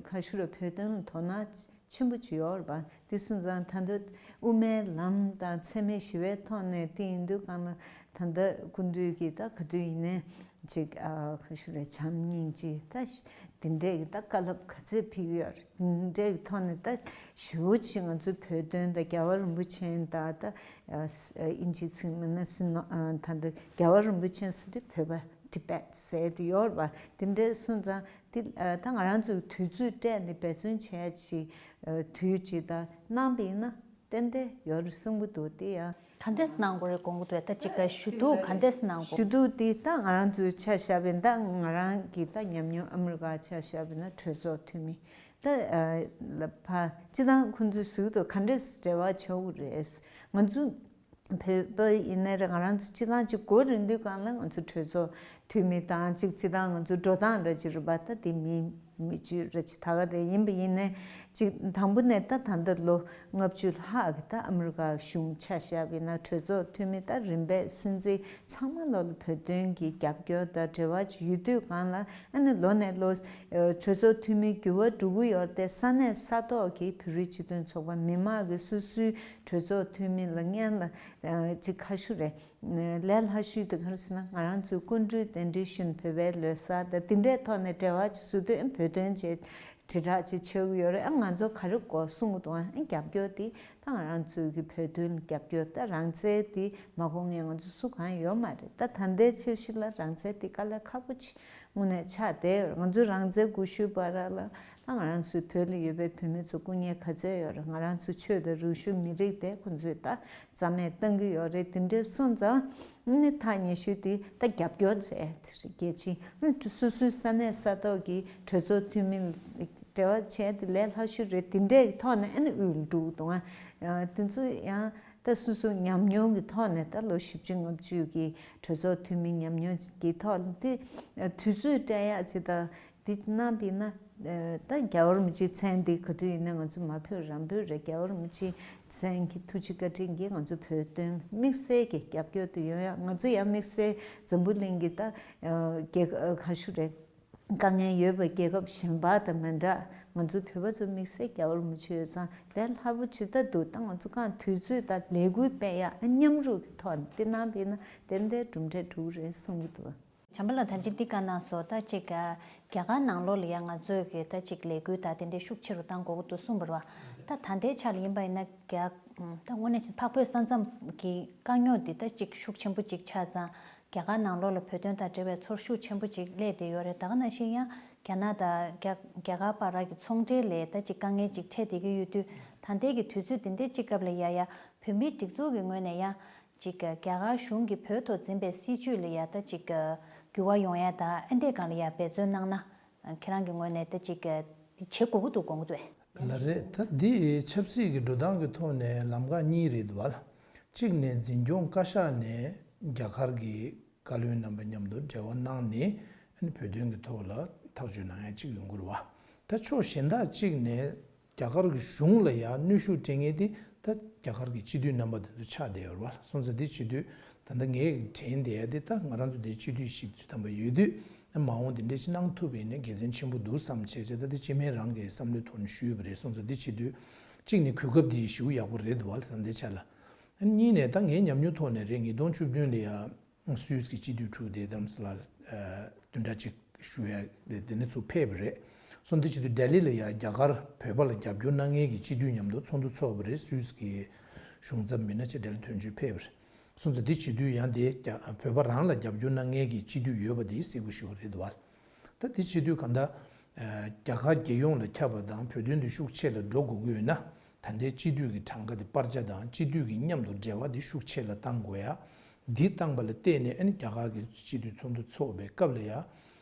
ག་ཞུ་རེད། བོད་དོན་ལ་དོ་སྣང་ཆེན་པོ་ཅིག་ཡོད་རེད་པ། དེ་སོང་ཙང་ད་དུང་དབུ་མའི་ལམ་དང་འཚེ་མེད་ཞི་བའི་ཐོག་ནས་དེ་ཡིན་དུས་གང་ལ་ད་ལྟ་སྐུ་མདུན་གྱིས་ད་ག་དུས་ཡིན་ནའི་ཅིག་ཨ་ག་ཞུ་རེད། བྱམས་སྙིང་རྗེ་ད་དེ་འདྲས་ཀྱི་ད་བཀའ་སློབ་ག་ཚད་ཕུལ་གྱི་ཡོད་རེད། དེ་འདྲས་ཀྱི་ཐོག་ནས་ད་ཞེ་པོ་ཅིག་ང་ཚོའི་བོད་དོན་དང་རྒྱལ་བ་རིན་པོ་ཆེ་དང་ད་ཨ་ཨིན་ཇིའི་ཚིག་མིན་ན་སི་ནོ་ཨ་ད་ལྟ་རྒྱལ་བ་རིན་པོ་ཆེ་ཟེར་དུས་བོད་པ་ཊི་བེཊ་ཟེར་དེ་ཡོད་རེད་པ། དེ་འདྲས་སོང་ཙང་དེ་ད་ང་རང་ཚོས་དུས་ཚོད་སྤྲད་ནས་འབད་བརྩོན་བྱས་ཅིག་དུས་ཅིག་ད་གནང་པ་ཡིན་ན་ ཏན་ཏན་ཡོད་རེད་གསུང་གི་འདུག་དེ་ཡང་། ག་འདྲས་གནང་དགོས་རེད་དགོངས་ཀྱི་འདུག་ད་ཅིག་ག་ཞུ་གཏུག་ག་འདྲས་གནང་དགོས། ཞུ་གཏུག་དེ་ད་ང་རང་ཚོའི་ཆ་བཞག་པ་ཡིན་ད་ང་རང་གི་ད་ཉམས་མྱོང་ཨ་མི་རི་ཀ་ཆ་བཞག་པ་ཡིན་ན་གྲོས་ཚོགས་འཐུས་མི་ད་ལ་ཕ་སྤྱི་བཏང་ཁོང་ཚོའི་ཟུར་དུ་ག་འདྲས་འབྲེལ་བ་བྱེད་དགོས་རེད། ང་ཚོ་བོད་པ་ཡིན་ནའི་རེད། ང་རང་ཚོ་སྤྱི་བཏང་ཅིག་འགོ་རིམ་དུས་སྒང་ལ་ང་ཚོ་གྲོས་ཚོགས་འཐུས་མི་དང་ཅིག་སྤྱི་བཏང་ང་ཚོ་འགྲོ་སྟངས་འདྲ་ཅིག་རེད་པ། ད་དེ་མི་མི་སྤྱོད་ར་ཅིག་ད་ག་རེད། ཡིན་པ་ཡིན་ནའི་ཅིག་དང་པོ་ནས་ད་ད་ལྟ་ལོ་ལྔ་བཅུ་ལྷག་གི་ད་ཨ་མི་རི་ཀ་གཞུང་ཆ་བཞག་པ་ཡིན་ན་གྲོས་ཚོགས་འཐུས་མི་ད་རིམ་པས་སྲིད་འཛིན་ཚང་མ་ལོ་ལ་བོད་དོན་གྱི་རྒྱབ་སྐྱོར་དང་འབྲེལ་བ་ཅིག་ཡོད་དུས་སྒང་ལ་ཨ་ནི་ལོ་ནས་ལོ་གྲོས་ཚོགས་འཐུས་མི་འགྱུར་བ་འགྲོ་གི་ཡོད་རེད་དེ་ས་གནས་ས་ཐོག་གི་བོད་རིགས་སྤྱི་མཐུན་ཚོགས་པ་མི་མང་གི་སོ་སོའི་གྲོས་ཚོགས་འཐུས་མི་ལ་སྔོན་ལ་ཅིག་ཁ་ཤུ་རེད། ལས་སླ་ཤོས་དེ་ག་རེ་ཟེར་ན་ང་རང་ཚོའི་སྐུ་མགྲོན་གདན་འདྲེན་ཞུས་ནས་བོད་པའི་ལོ་གསར་དང་དེ་འདྲའི་ཐོག་ནས་འབྲེལ་བ་ཅིག་བཟོ་དུས་ཨ་བོད་དོན་ཆེད་དྲིལ་བསྒྲགས་ཅིག་བྱེད་ཀྱི་ཡོད་རེད། ཨ་ང་ཚོ་ག་རེ་དགོས་གསུང་གི་འདུག་ཨ་རྒྱབ་སྐྱོར་དེ་ད་ང་རང་ཚོའི་གི་བོད་དོན་རྒྱབ་སྐྱོར་ད་རང་བཙན་དེ་མ་དགོས་མཁན་ང་ཚོ་སུ་གང་ཡོད་མ་རེད། ད་ད་ལྟའི་ཆར་གཞི་ལ་རང་བཙན་དེ་དཀའ་ལས་ཁག་པོ་ཅིག་དངོས་གནས་ཆགས་བསྡད་ཡོད་རེད། ང་ཚོ་རང་བཙན་སྒུལ་ཤུགས་བར་ལ་ད་ང་རང་ཚོའི་བོད་ལ་ཡོད་པའི་བོད་མི་ཚོ་སྐུ་ངལ་ག་ཚོད་ཡོད་རེད། ང་རང་ཚོའི་ཆོས་དང་རིག་གཞུང་མི་རིགས་དེ་ཁོང་ཚོས་ད་རྩ་མེད་གཏང་གི་ཡོད་རེད། དེ་འདྲའི་སོང་ཙང་ནི་ཐག་ཉེ་ཤོས་དེ་ད་རྒྱབ་སྐྱོར་མཛད་དེ་རེད། རྒྱལ་སྤྱིའི་སོ་སོའི་ས་གནས་ས་ཐོག་གི་གྲོས་ཚོགས་འཐུས་མི་འབྲེལ་བ་བྱས་དེ་ལས་སླ་ཤོས་རེད། དེ་འདྲའི་ཐོག་ནས་ཨ་ནི་དབུས་ལ་འགྲོ་གི་འདུག་ཨ། དེ་ཚོ་ཡང་ད་སོ་སོ་ཉམས་མྱོང་གི་ཐོག་ནས་ད་ལོ་བཞི་བཅུ་ལྔ་བཅུ་གི་གྲོས་ཚོགས་འཐུས་མི་ཉམས་མྱོང་གི་ཐོག་ནས་དེ་དུས་ཚོད་སྤྲད་ཡག་ཅིག་དང་། འདི་གནང་བས་ན་ད་རྒྱལ་བ་རིན་པོ་ཆེའི་མཚན་འདི་ག་དུས་ཡིན་ན་ང་ཚོ་མ་ཕུད་རང་ཕུད་རེད། རྒྱལ་བ་རིན་པོ་ཆེའི་མཚན་གྱི་ཐུགས་རྗེ་བཀའ་དྲིན་གྱིས་ང་ཚོ་བོད་དོན་དམིགས་བསལ་གྱི་རྒྱབ་སྐྱོར་དུ་ཡོང་ཡག་ང་ཚོ་ཡང་དམིགས་བསལ་འཛམ་བུ་གླིང་གི་ད་རྒྱལ་ཁ་ཤུ་རེད། དཀའ་ངལ་ཡོད་པའི་རྒྱལ་ཁབ་གཞན་པ་དང་མི་འདྲ། ང་ཚོ་བོད་པ་ཚོ་དམིགས་བསལ་རྒྱལ་བ་རིན་པོ་ཆེ་ཡོད་ཙང་ལས་སླ་པོ་ཇི་ལྟར་འདུག་ད་ང་ཚོ་གང་དུས་ཚོད་དང་ལས་འགུལ་སྤེལ་ཡག་མཉམ་རུབ་ཀྱི་ཐོག་ནས་དེ་གནང་བས་ན་ཏན་ཏན་གྲུབ་འབྲས་འགྲུབ་རེད་བསམ་གྱི་འདུག་བྱམས་པ་ལགས་ད་ཅིག་འདི་བཀའ་གནང་སོང་། ད་ཅིག་རྒྱ་གར་ནང་ལོགས་ལ་ཡང་ང་ཚོས་ཀྱི་ད་ཅིག་ལས་འགུལ་དང་དེ་འདྲའི་ཤུགས་ཆེ་རུ་གཏང་དགོས་ཀྱི་འདུག་གསུངས་པ་རེད་བ། ད་ད་ལྟའི་ཆ་ལ་ཡིན་པ་ཡིན་ན་རྒྱ་ད་དངོས་གནས་ཅིག་འཕགས་བོད་ས་མཚམས་ཀྱི་དཀའ་རྙོག་འདི་ད་ཅིག་ཤུགས་ཆེན་པོ་ཅིག་ཆགས་ཙང་རྒྱ་གར་ནང་ལོགས་ལ་བོད་དོན་དང་འབྲེལ་བའི་ཚོར་ཤུགས་ཆེན་པོ་ཅིག་སླེབས་བསྡད་ཡོད་རེད། ད་ག་ནང་བཞིན་ཡང་རྒྱ་ནག་དང་རྒྱ་རྒྱ་གར་བར་གྱི་ཚོང་འབྲེལ་ལ་ད་ཅིག་དཀའ་ངལ་ཅིག་འཕྲད་བསྡད་ཀྱི་ཡོད་དུས་ད་ལྟའི་གི་དུས་ཚོད་འདི་འདྲའི་ཅིག་སྐབས་ལ་ཡ་ཡ་བོད་མིའི་སྒྲིག་འཛུགས་ཀྱི་ངོས་ནས་ཡང་། ཅིག་རྒྱ་གར་གཞུང་གིས་བོད་ཐོག་འཛིན་པའི་སྲིད་བྱུས་ལ་ཡ་ད་ཅིག་འགྱུར་བ་ཡོང་ཡ་ད་ཨ་འདྲས་སྒང་ལ་ཡ་འབད་བརྩོན་གནང་ན་ཁྱེད་རང་གི་ངོས་ནས་ད་ཅིག་འདི་བྱེད་དགོས་ཀྱི་འདུག་དགོངས་ཀྱི་འདུག་གས། ལགས་རེད། ད་འདི་ཆབ་སྲིད་ཀྱི་འགྲོ་སྟངས་ཀྱི་ཐོག་ནས་ལམ་ཁ་གཉིས་རེད་འདུག་བ། གཅིག་ནས་འཛིན་སྐྱོང་བཀའ་ཤག་ནས་རྒྱ་གར་གྱི་བཀའ་བློན་རྣམ་པ་མཉམ་དུ་འབྲེལ་བ་གནང་ནས་ཨ་ནི་བོད་དོན་གྱི་ཐོག་ལ་ཐག་གཅོད་གནང་ཡ་གཅིག་ཡོང་གི་རེད་བ། ད་ཕྱོགས་གཞན་དག་གཅིག་ནས། རྒྱ་གར་གྱི་གཞུང་ལ་ཡང་གནོན་ཤུགས་སྤྲད་མཁན་དེ་ད་རྒྱ་གར་གྱི་སྤྱི་འཐུས་རྣམ་པ་དེ་ཚོ་ཆགས་བསྡད་ཡོད་རེད་བ། སོང་ཙང་དེ་བྱེད་དུས་ད་ལྟ་ངས་དྲན་བསྡད་ཡ་དེ་ད་ང་རང་ཚོ་དེ་སྤྱི་འཐུས་བཞི་བཅུ་ཐམ་པ་ཡོད་དུས་མ་འོངས་དེ་འདྲས་ཞིག་གནང་ཐུབ་པ་ཡིན་ན་དགེ་མཚན་ཆེན་པོ་འདུག་བསམ་བྱས་བྱས་ད་ལྟ་སྤྱི་སྨན་རང་གི་བསམ་བློའི་ཐོག་ནས་ཞུས་པ་རེད། སོང་ཙང་དེ་བྱེད་དུས་གཅིག་ནས་གོ་སྐབས་དེ་ཞེ་པོ་ཡག་པོ་རེད་འདུག་བ། ད་ལྟའི་ཆ་ལ་གཉིས་ནས་ད་ངའི་ཉམས་མྱོང་ཐོག་ནས་རེད། ཉིས་སྟོང་བཅུ་བདུན་ལ་ཡ། སུད་སི་གི་སྤྱི་འཐུས་དྲུག་དེ་དྷ་རམ་ས་ལར་བདུན་ཕྲག་གཅིག་བཞུགས་ཡ་དེ་དེ་ནས་ཚུར་ཕེབས་པ་རེད། སོང་དེ་བྱེད་དུས་ལྡི་ལི་ལ་ཡ་རྒྱ་གར་བོད་པ་ལ་རྒྱབ་སྐྱོར་གནང་མཁན་གྱི་སྤྱི་འཐུས་མཉམ་དུ་ཚོགས་འདུ་ཚོགས་པ་རེད། སུད་སི་གི་གཞུང་ཚབ་མི་སྣ་ཆེ་ལྡི་ལི་དོན་གཅོད་ཕེབས་པ་རེད། སོང་ཙང་དེ་བྱེད་དུས་ཡང་དེ་རྒྱ་བོད་པ་རང་ལ་རྒྱབ་སྐྱོར་གནང་མཁན་གྱི་སྤྱི་འཐུས་ཡོད་པ་དེ་གསལ་པོ་ཞེ་པོ་རེད་འདུག་བ། ད་དེ་བྱེད་དུས་གང་ལྟར། རྒྱ་གར་རྒྱལ་ཡོངས་ལ་ཁྱབ་པ་དང་བོད་དོན་དུ་ཤུགས་ཆེ་ལ་འགྲོ་དགོས་ཀྱི་ཡོད་ན། ད་ལྟའི་སྤྱི་འཐུས་ཀྱི་གྲངས་ཀ་དེ་སྤར་ཆ་དང་སྤྱི་འཐུས་ཀྱི་མཉམ་དུ་འབྲེལ་བ་དེ་ཤུགས་ཆེ་ལ་གཏང་དགོས་ཡ། འདི་བཏང་པ་ལ་བརྟེན་ནས་ཨ་ནི་རྒྱ་གར་གྱི་སྤྱི་འཐུས་ཚོགས་འདུ་ཚོགས་པའི་སྐབས་ལ་ཡ།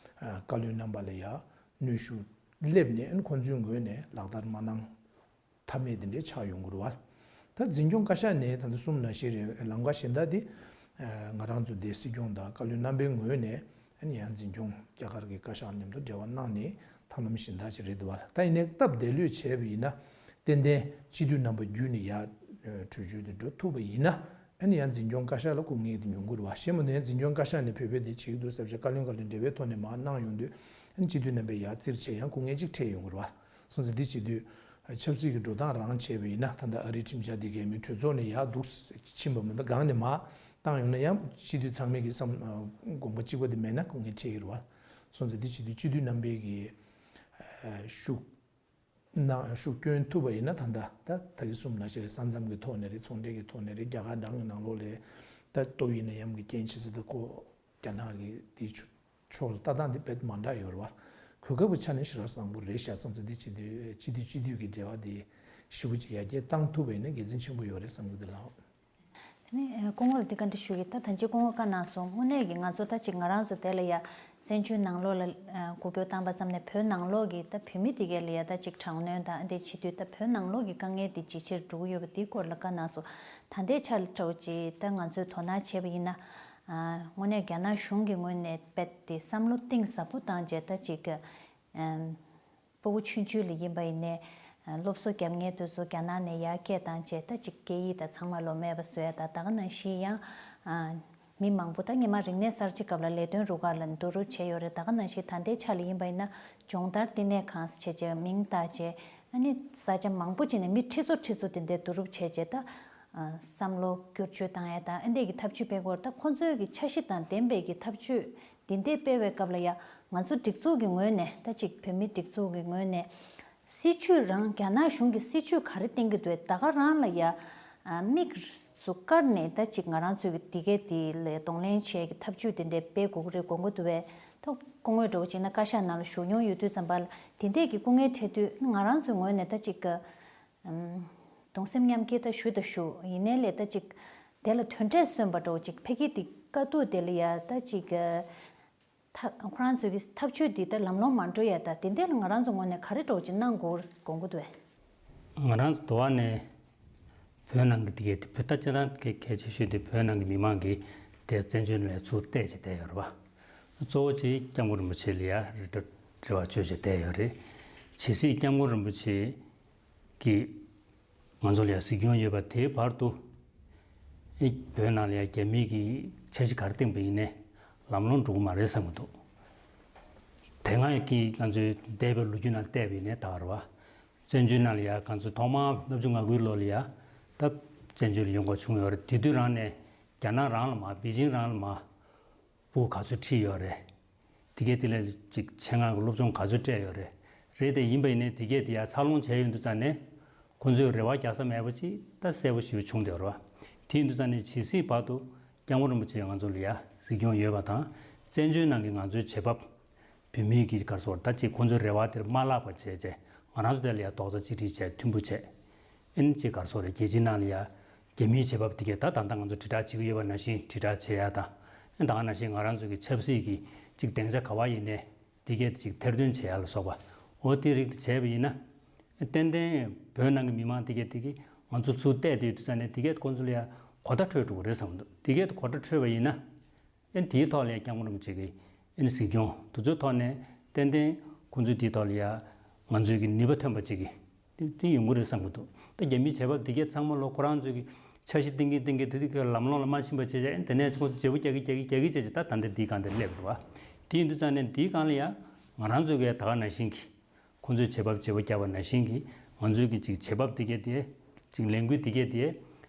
བཀའ་བློན་རྣམ་པ་ལ་ཡ་གནོན་ཤུགས་སླེབས་ནས་ཨ་ནི་ཁོང་ཚོའི་ངོས་ནས་ལག་བསྟར་མ་གནང་ཐབས་མེད་དེ་འདྲའི་ཆགས་ཡོང་གི་རེད་བ། ད་འཛིན་སྐྱོང་བཀའ་ཤག་ནས་ད་ལྟ་གསུངས་ནང་བཞིན་རེད། ལམ་ཁ་གཞན་དག་དེ་ང་རང་ཚོ་དེ་སྲིད་སྐྱོང་དང་བཀའ་བློན་རྣམ་པའི་ངོས་ནས། ཨ་ནི་ཡང་འཛིན་སྐྱོང་རྒྱ་གར་གྱི་བཀའ་ཤག་མཉམ་དུ་འབྲེལ་བ་གནང་ནས་ཐབས་ལམ་གཞན་དག་ཅིག་རེད་འདུག་བ། ད་ཡིན་ནའི་སྟབས་བདེ་ལོས་བྱས་པ་ཡིན་ན་ཏན་ཏན་སྤྱི་འཐུས་རྣམ་པ་བརྒྱུད་ནས་ཡར་གྲོས་ཆོད་དེ་འགྲོ་ཐུབ་པ་ཡིན་ན་ཨ་ནི་ཡང་འཛིན་སྐྱོང་བཀའ་ཤག་ལ་སྐུ་ངལ་དེ་ཉུང་གི་རེད་བ། གཞན་མ་གཏོགས་ཡང་འཛིན་སྐྱོང་བཀའ་ཤག་ནས་བོད་པས་དེ་བྱེད་ཀྱི་འདུག་ཟེར་བྱས་བཀའ་བློན་བཀའ་བློན་འབྲེལ་བའི་ཐོག་ནས་མར་གནང་ཡོང་དུས་ཨ་ནི་སྤྱི་འཐུས་རྣམ་པས་ཡར་བཙིར་བྱས་ཡང་སྐུ་ངལ་ཅིག་འཕྲད་ཡོང་གི་རེད་བ། སོང་ཙང་འདི་བྱེད་དུས་ཆབ་སྲིད་ཀྱི་འགྲོ་སྟངས་རང་བྱས་པ་ཡིན་ན་ད་ལྟ་ཨ་རིའི་ཁྲིམས་འཆར་འདི་གའི་མི་གྲོས་ཚོགས་ནས་ཡར་འདུག་ཕྱིན་པ་མིན་ད་སྒང་ནས་མར་བཏང་ཡོང་ན་ཡང་སྤྱི་འཐུས་ཚང་མས་ཀྱི་བསམ་དགོངས་པ་གཅིག་པ་དེ་མེད་ན་སྐུ་ངལ་འཕྲད་ཀྱི་རེད་བ། སོང་ཙང་འདི་བྱེད་དུས་སྤྱི་འཐུས་རྣམ་པས་ཀྱི་ཤུགས་གནང་ཤུགས་སྐྱོན་ཐུབ་པ་ཡིན་ན་ད་ལྟ་ད་ད་གི་གསུམ་ན་ཞིག་རེད། ས་མཚམས་ཀྱི་ཐོག་ནས་རེད། ཚོང་འབྲེལ་གྱི་ཐོག་ནས་རེད། རྒྱ་གར་འདྲ་གི་ནང་ལོགས་ལས་ད་ལྟོ་ཡིན་ན་ཡང་གི་རྐྱེན་ཆེ་ས་ད་ཁོ་རྒྱ་ནག་གི་དེའི་ཕྱོགས་ལ་ལྟ་སྟངས་དེ་དཔེ་མ་འདྲ་ཡོད་རེད་བ། གོ་སྐབས་ཀྱི་ཆ་ནས་ཞེ་དྲག་བཟང་པོ་རེད་ཤག་སོང་ཙང་འདི་སྤྱི་འཐུས་སྤྱི་འཐུས་སྤྱི་འཐུས་ཀྱི་འབྲེལ་བ་དེ་ ཞེ་པོ་ཅིག་ཡར་རྒྱས་བཏང་ཐུབ་པ་ཡིན་ན་དགེ་མཚན་ཆེན་པོ་ཡོད་རེད་བསམ་གྱི་འདུག་ལགས། དེ་ནས་སྐུ་ངོ་ལ་འདི་བཀའ་འདྲི་ཞུ་གི། ད་ད་ཅི་སྐུ་ངོ་བཀའ་གནང་སོང་། དངོས་གནས་ཀྱི་ང་ཚོ་ད་ཅིག་ང་རང་ཚོ་དེ་ལ་ཡ་བཙན་བྱོལ་ནང་ལོགས་ལ་སྐུ་སྒེར་བཏང་པ་ཙམ་ནས་བོད་ནང་ལོགས་ཀྱི་ད་བོད་མི་དེ་གས་ལ་ཡ་ད་ཅིག་དྲག་གནོན་དང་ཨ་འདི་བྱེད་དུས་ད་བོད་ནང་ལོགས་ཀྱི་དཀའ་ངལ་དེ་ཇེ་ཆེར་འགྲོ་གི་ཡོད་པ་དེའི་སྐོར་ལ་བཀའ་གནང་སོང་། ད་ལྟའི་ཆ་ལ་འདྲ་བོ་ཅིག་ད་ང་ཚོས་དོ་སྣང་བྱས་པ་ཡིན་ན། དངོས་གནས་རྒྱ་ནག་གཞུང་གི་ངོས་ནས་རྦད་དེ་བསམ་བློ་གཏིང་ཟབ་པོ་བཏང་བྱས་ད་ཅིག་སྤུ་གུ་ཆུང་ཆུང་ལ་ཡིན་པ་ཡིན་ནའི། སློབ་གསོ་རྒྱབ་མཁན་དེ་ཚོ་རྒྱ་ནག་ནས་ཡར་སྐད་བཏང་བྱས་ད་ཅིག་སྐད་ཡིག་དང་ཚང་མ་ལོ་མེད་པ་བཟོ་ཡ་ད་ད་ག་ནང་བཞིན་ཡང་། མི་མང་པོ་ད་སྔོན་མ་རིག་གནས་གསར་བརྗེ་སྐབས་ལ་ལས་དོན་རུ་ཁག་ལ་བསྡུ་རུབ་བྱས་ཡོད་རེད། ད་ག་ནང་བཞིན་ད་ལྟའི་ཆ་ལ་ཡིན་པ་ཡིན་ན་སྦྱོང་བརྡར་བསྟི་གནས་ཁང་བྱས་བྱས་མིང་བཏགས་བྱས་ཨ་ནི་ས་ཆ་མང་པོ་ཅིག་ནས་མི་ཁྲི་ཚོ་ཁྲི་ཚོ་དེ་འདྲའི་བསྡུ་རུབ་བྱས་བྱས་ད། བསམ་བློ་བསྒྱུར་བཅོས་བཏང་ཡ་ད་ཨ་འདྲས་ཀྱི་ཐབས་ཇུས་སྤེལ་སྐོར་ད་ཁོང་ཚོའི་གི་འཆར་གཞི་དང་ལྡན་པའི་གི་ཐབས་ཇུས་འདི་འདྲས་སྤེལ་བའི་སྐབས་ལ་ཡ་ང་ཚོ་སྒྲིག་འཛུགས་ཀྱི་ངོས་ནས་ད་ཅིག་བོད་མི་སྒྲིག་འཛུགས་ཀྱི་ངོས་ནས། སྲིད་ཇུས་རང་རྒྱ་ནག་གཞུང་གི་སྲིད་ཇུས་ག་རེ་བཏིང་གི་འདུག་ད་ག་རང་ལ་ཡ། དམིགས་སུ་བཀར་ནས་ད་ཅིག་ང་རང་ཚོའི་གི་འདི་གས་འདི་ལ་གདོང་ལེན་བྱེད་ཀྱི་ཐབས་ཇུས་དེ་འདྲས་སྤེལ་དགོས་ཀྱི་རེད་དགོངས་ཀྱི་འདུག་བས། ད་སྐུ་ངོས་འདྲ་བོ་ཅིག་ན་བཀའ་ཤག་ནང་ལ་བཞུགས་མྱོང་ཡོད་དུས་ཙམ་པ་ལ་དེ་འདྲས་ཀྱི་སྐུ་ངལ་འཕྲད་དུས་ང་རང་ཚོའི་ངོས་ནས་ད་ཅིག་གདུང་སེམས་མཉམ་སྐྱེད་ད་ཞུ་ད་ཞུ་ཡིན་ནའི་ལས་ད་ཅིག་དེ་ལ་དོན་འབྲས་སོན་པ་འདྲ་བོ་ཅིག་ཕ་གི་འདི་དཀའ་སྡུག་དེ་ལ་ཡ་ད་ཅིག་ཐབས་ཁོ་རང་ཚོའི་གི་ཐབས་ཇུས་འདི་ལྟར་ལམ་ལྷོང་མ་འགྲོ་ཡ་ད་དེ་འདྲས་ལ་ང་རང་ཚོ་ངོས་ནས་ག་རེ་འདྲ་བོ་ཅིག་གནང་དགོས་དགོངས་ཀྱི་འདུག་བས། ང་རང་ཚོ་དོ་བ་ནས་བོད་ནང་གི་དེ་གའི་བོད་ད་སྤྱིར་བཏང་གི་གལ་ཆེ་ཤོས་དེ་བོད་ནང་གི་མི་མང་གི་དེ་བཙན་བྱོལ་ནས་ཚུར་བལྟས་བྱས་བསྡད་ཡོད་རེད་བ། གཙོ་བོ་ཆེ་སྐྱབས་མགོན་རིན་པོ་ཆེ་ལ་ཡ་རེ་རེ་བ་བཅོལ་བྱས་བསྡད་ཡོད་རེད། ཇི་སྲིད་སྐྱབས་མགོན་རིན་པོ་ཆེ་གིས་ང་ཚོ་ལ་ཡ་གཟིགས་སྐྱོང་ཡོད་པ་དེའི་བར་དུ། ཨེ་བོད་ནང་ལ་ཡ་རྒྱ་མི་གི་འཆར་གཞི་ག་རེ་བཏིང་པ་ཡིན་ནའི་ལམ་ལྷོང་འགྲོ་གི་མ་རེད་བསམ་གྱི་འདུག་དེ་སྔ་གི་ང་ཚོའི་འདས་པའི་ལོ་རྒྱུས་ནང་བལྟས་པ་ཡིན་ནའི་ད་ག་རེད་བ། བཙན་བྱོལ་ནང་ལ་ཡ་ང་ཚོ་ཐོག་མར་ལྔ་བཅུ་ང་དགུའི་ལོ་ལ་ཡ་ད་བཙན་བྱོལ་ལ་ཡོང་དགོས་བྱུང་ཡོད་རེད། དེ་དུས་རང་ནས་རྒྱ་ནག་རང་ལ་མ་པེ་ཅིང་རང་ལ་མ་སྤུ་གུ་ག་ཚོད་ཁྲིད་ཡོད་རེད། དེ་གས་དེ་ལ་ཅིག་ཆེད་མངགས་ཀྱི་སློབ་སྦྱོང་ག་ཚོད་སྤྲད་ཡོད་རེད། རེད་དེ་ཡིན་པ་ཡིན་ནའི་དེ་གས་དེ་ཡ་འཚར་ལོངས་བྱས་ཡོང་དུས་ཙང་ནས་ཁོང་ཚོས་རེ་བ་རྒྱག་ས་མེད་པ་ཅིག་ད་གསལ་པོ་ཞེ་པོ་བྱུང་བསྡད་ཡོད་རེད་བ། དེ་ཡིན་དུས་ཙང་ནས་ཇི་སྲིད་བར་དུ་སྐྱབས་མགོན་རིན་པོ་ཆེ་ང་ཚོ་ལ་ཡ་གཟིགས་སྐྱོང་ཡོད་པ་དང་། བཙན་བྱོལ་ནང་གི་ང་ཚོའི་བྱེད་བབ་བོད་མིའི་གི་ག་རེ་ཟེར་ད་ཅིག་ཁོང་ཚོའི་རེ་བ་དེར་མ་བརླག་པ་བྱས་བྱས་ང་རང་ཚོ་དེ་ལ་ཡ་རྡོག་རྩ་གཅིག་སྒྲིལ་བྱས་མཐུན་པོ་བྱས། ཨེ་ནི་ཅིག་ག་རེ་ཟེར་རེད། རྒྱལ་སྤྱིའི་ནང་ལ་ཡ་རྒྱ་མིའི་བྱེད་བབ་དེ་གས་ད་ད་ལྟ་ང་ཚོ་དྲིལ་བསྒྲགས་བྱེད་ཀྱི་ཡོད་པ་ནང་བཞིན་དྲིལ་བསྒྲགས་བྱེད་ཡ་དང་། ཨེ་ད་ག་ནང་བཞིན་ང་རང་ཚོ་གི་ཆབ་སྲིད་ཀྱི་ཅིག་སྡིངས་ཆ་ག་བ་ཡིན་ནའི་དེ་གས་ཅིག་ཐེར་འདོན་བྱེད་ཡ་ལ་སོགས་པ། འོ་དེ་རིགས་དེ་བྱས་པ་ཡིན་ན། ཨེ་ཏན་ཏན་བོད་ནང་གི་མི་མང་དེ་གས་དེ་གས་ང་ཚོ་ཚུར་བལྟས་དུས་དུས་ཙང་ནས་དེ་གས་ཁོང་ཚོ་ལ་ཡ་གོ་བརྡ་འཕྲོད་འགྲོ་གི་རེད་བསམ་གྱི་འདུག་དེ་གས་གོ་བརྡ་འཕྲོད་པ་ཡིན་ན། ཨེ་དེའི་ཐོག་ལ་ཡ་སྐྱབས་མགོན་རིན་པོ་ཆེ་གི་ཨེ་ནི་གཟིགས་སྐྱོང་དེ་ཚོའི་ཐོག་ནས་ཏན་ཏན་ཁོང་ཚོའི་དེའི་ཐོག་ལ་ཡ་ང་ཚོའི་གི་ནུས་པ་ཐོན་པ་ཅིག་གི་དེ་དེ་ཡོང་གི་རེད་བསམ་གྱི་འདུག་ད་རྒྱ་མིའི་བྱེད་བབ་དེ་གས་ཚང་མ་ལོ་ཁོ་རང་ཚོའི་གི་འཆར་གཞི་བཏིང་གིན་བཏིང་གིན་དེ་དུས་ཀྱི་ལམ་ལྷོང་ལ་མ་ཕྱིན་པ་བྱས་བྱས་ཨེ་དེ་ནས་ཁོང་ཚོ་བརྗེ་པོ་རྒྱག་གི་རྒྱག་གི་རྒྱག་གི་བྱས་བྱས་ད་ད་ལྟ་འདིའི་སྒང་དེ་སླེབས་རེད་བ། དེ་ཡིན་དུས་ཙང་ནས་འདིའི་སྒང་ལ་ཡ་ང་རང་ཚོའི་གི་ད་ག་ནང་བཞིན་གི་ཁོང་ཚོའི་བྱེད་བབ་བརྗེ་པོ་རྒྱག་པ་ནང་བཞིན་གྱི་ང་ཚོའི་གི་ཅིག་བྱེད་བབ་དེ་གས་དེ་ཅིག་ལས་འགུལ་དེ་གས་དེ་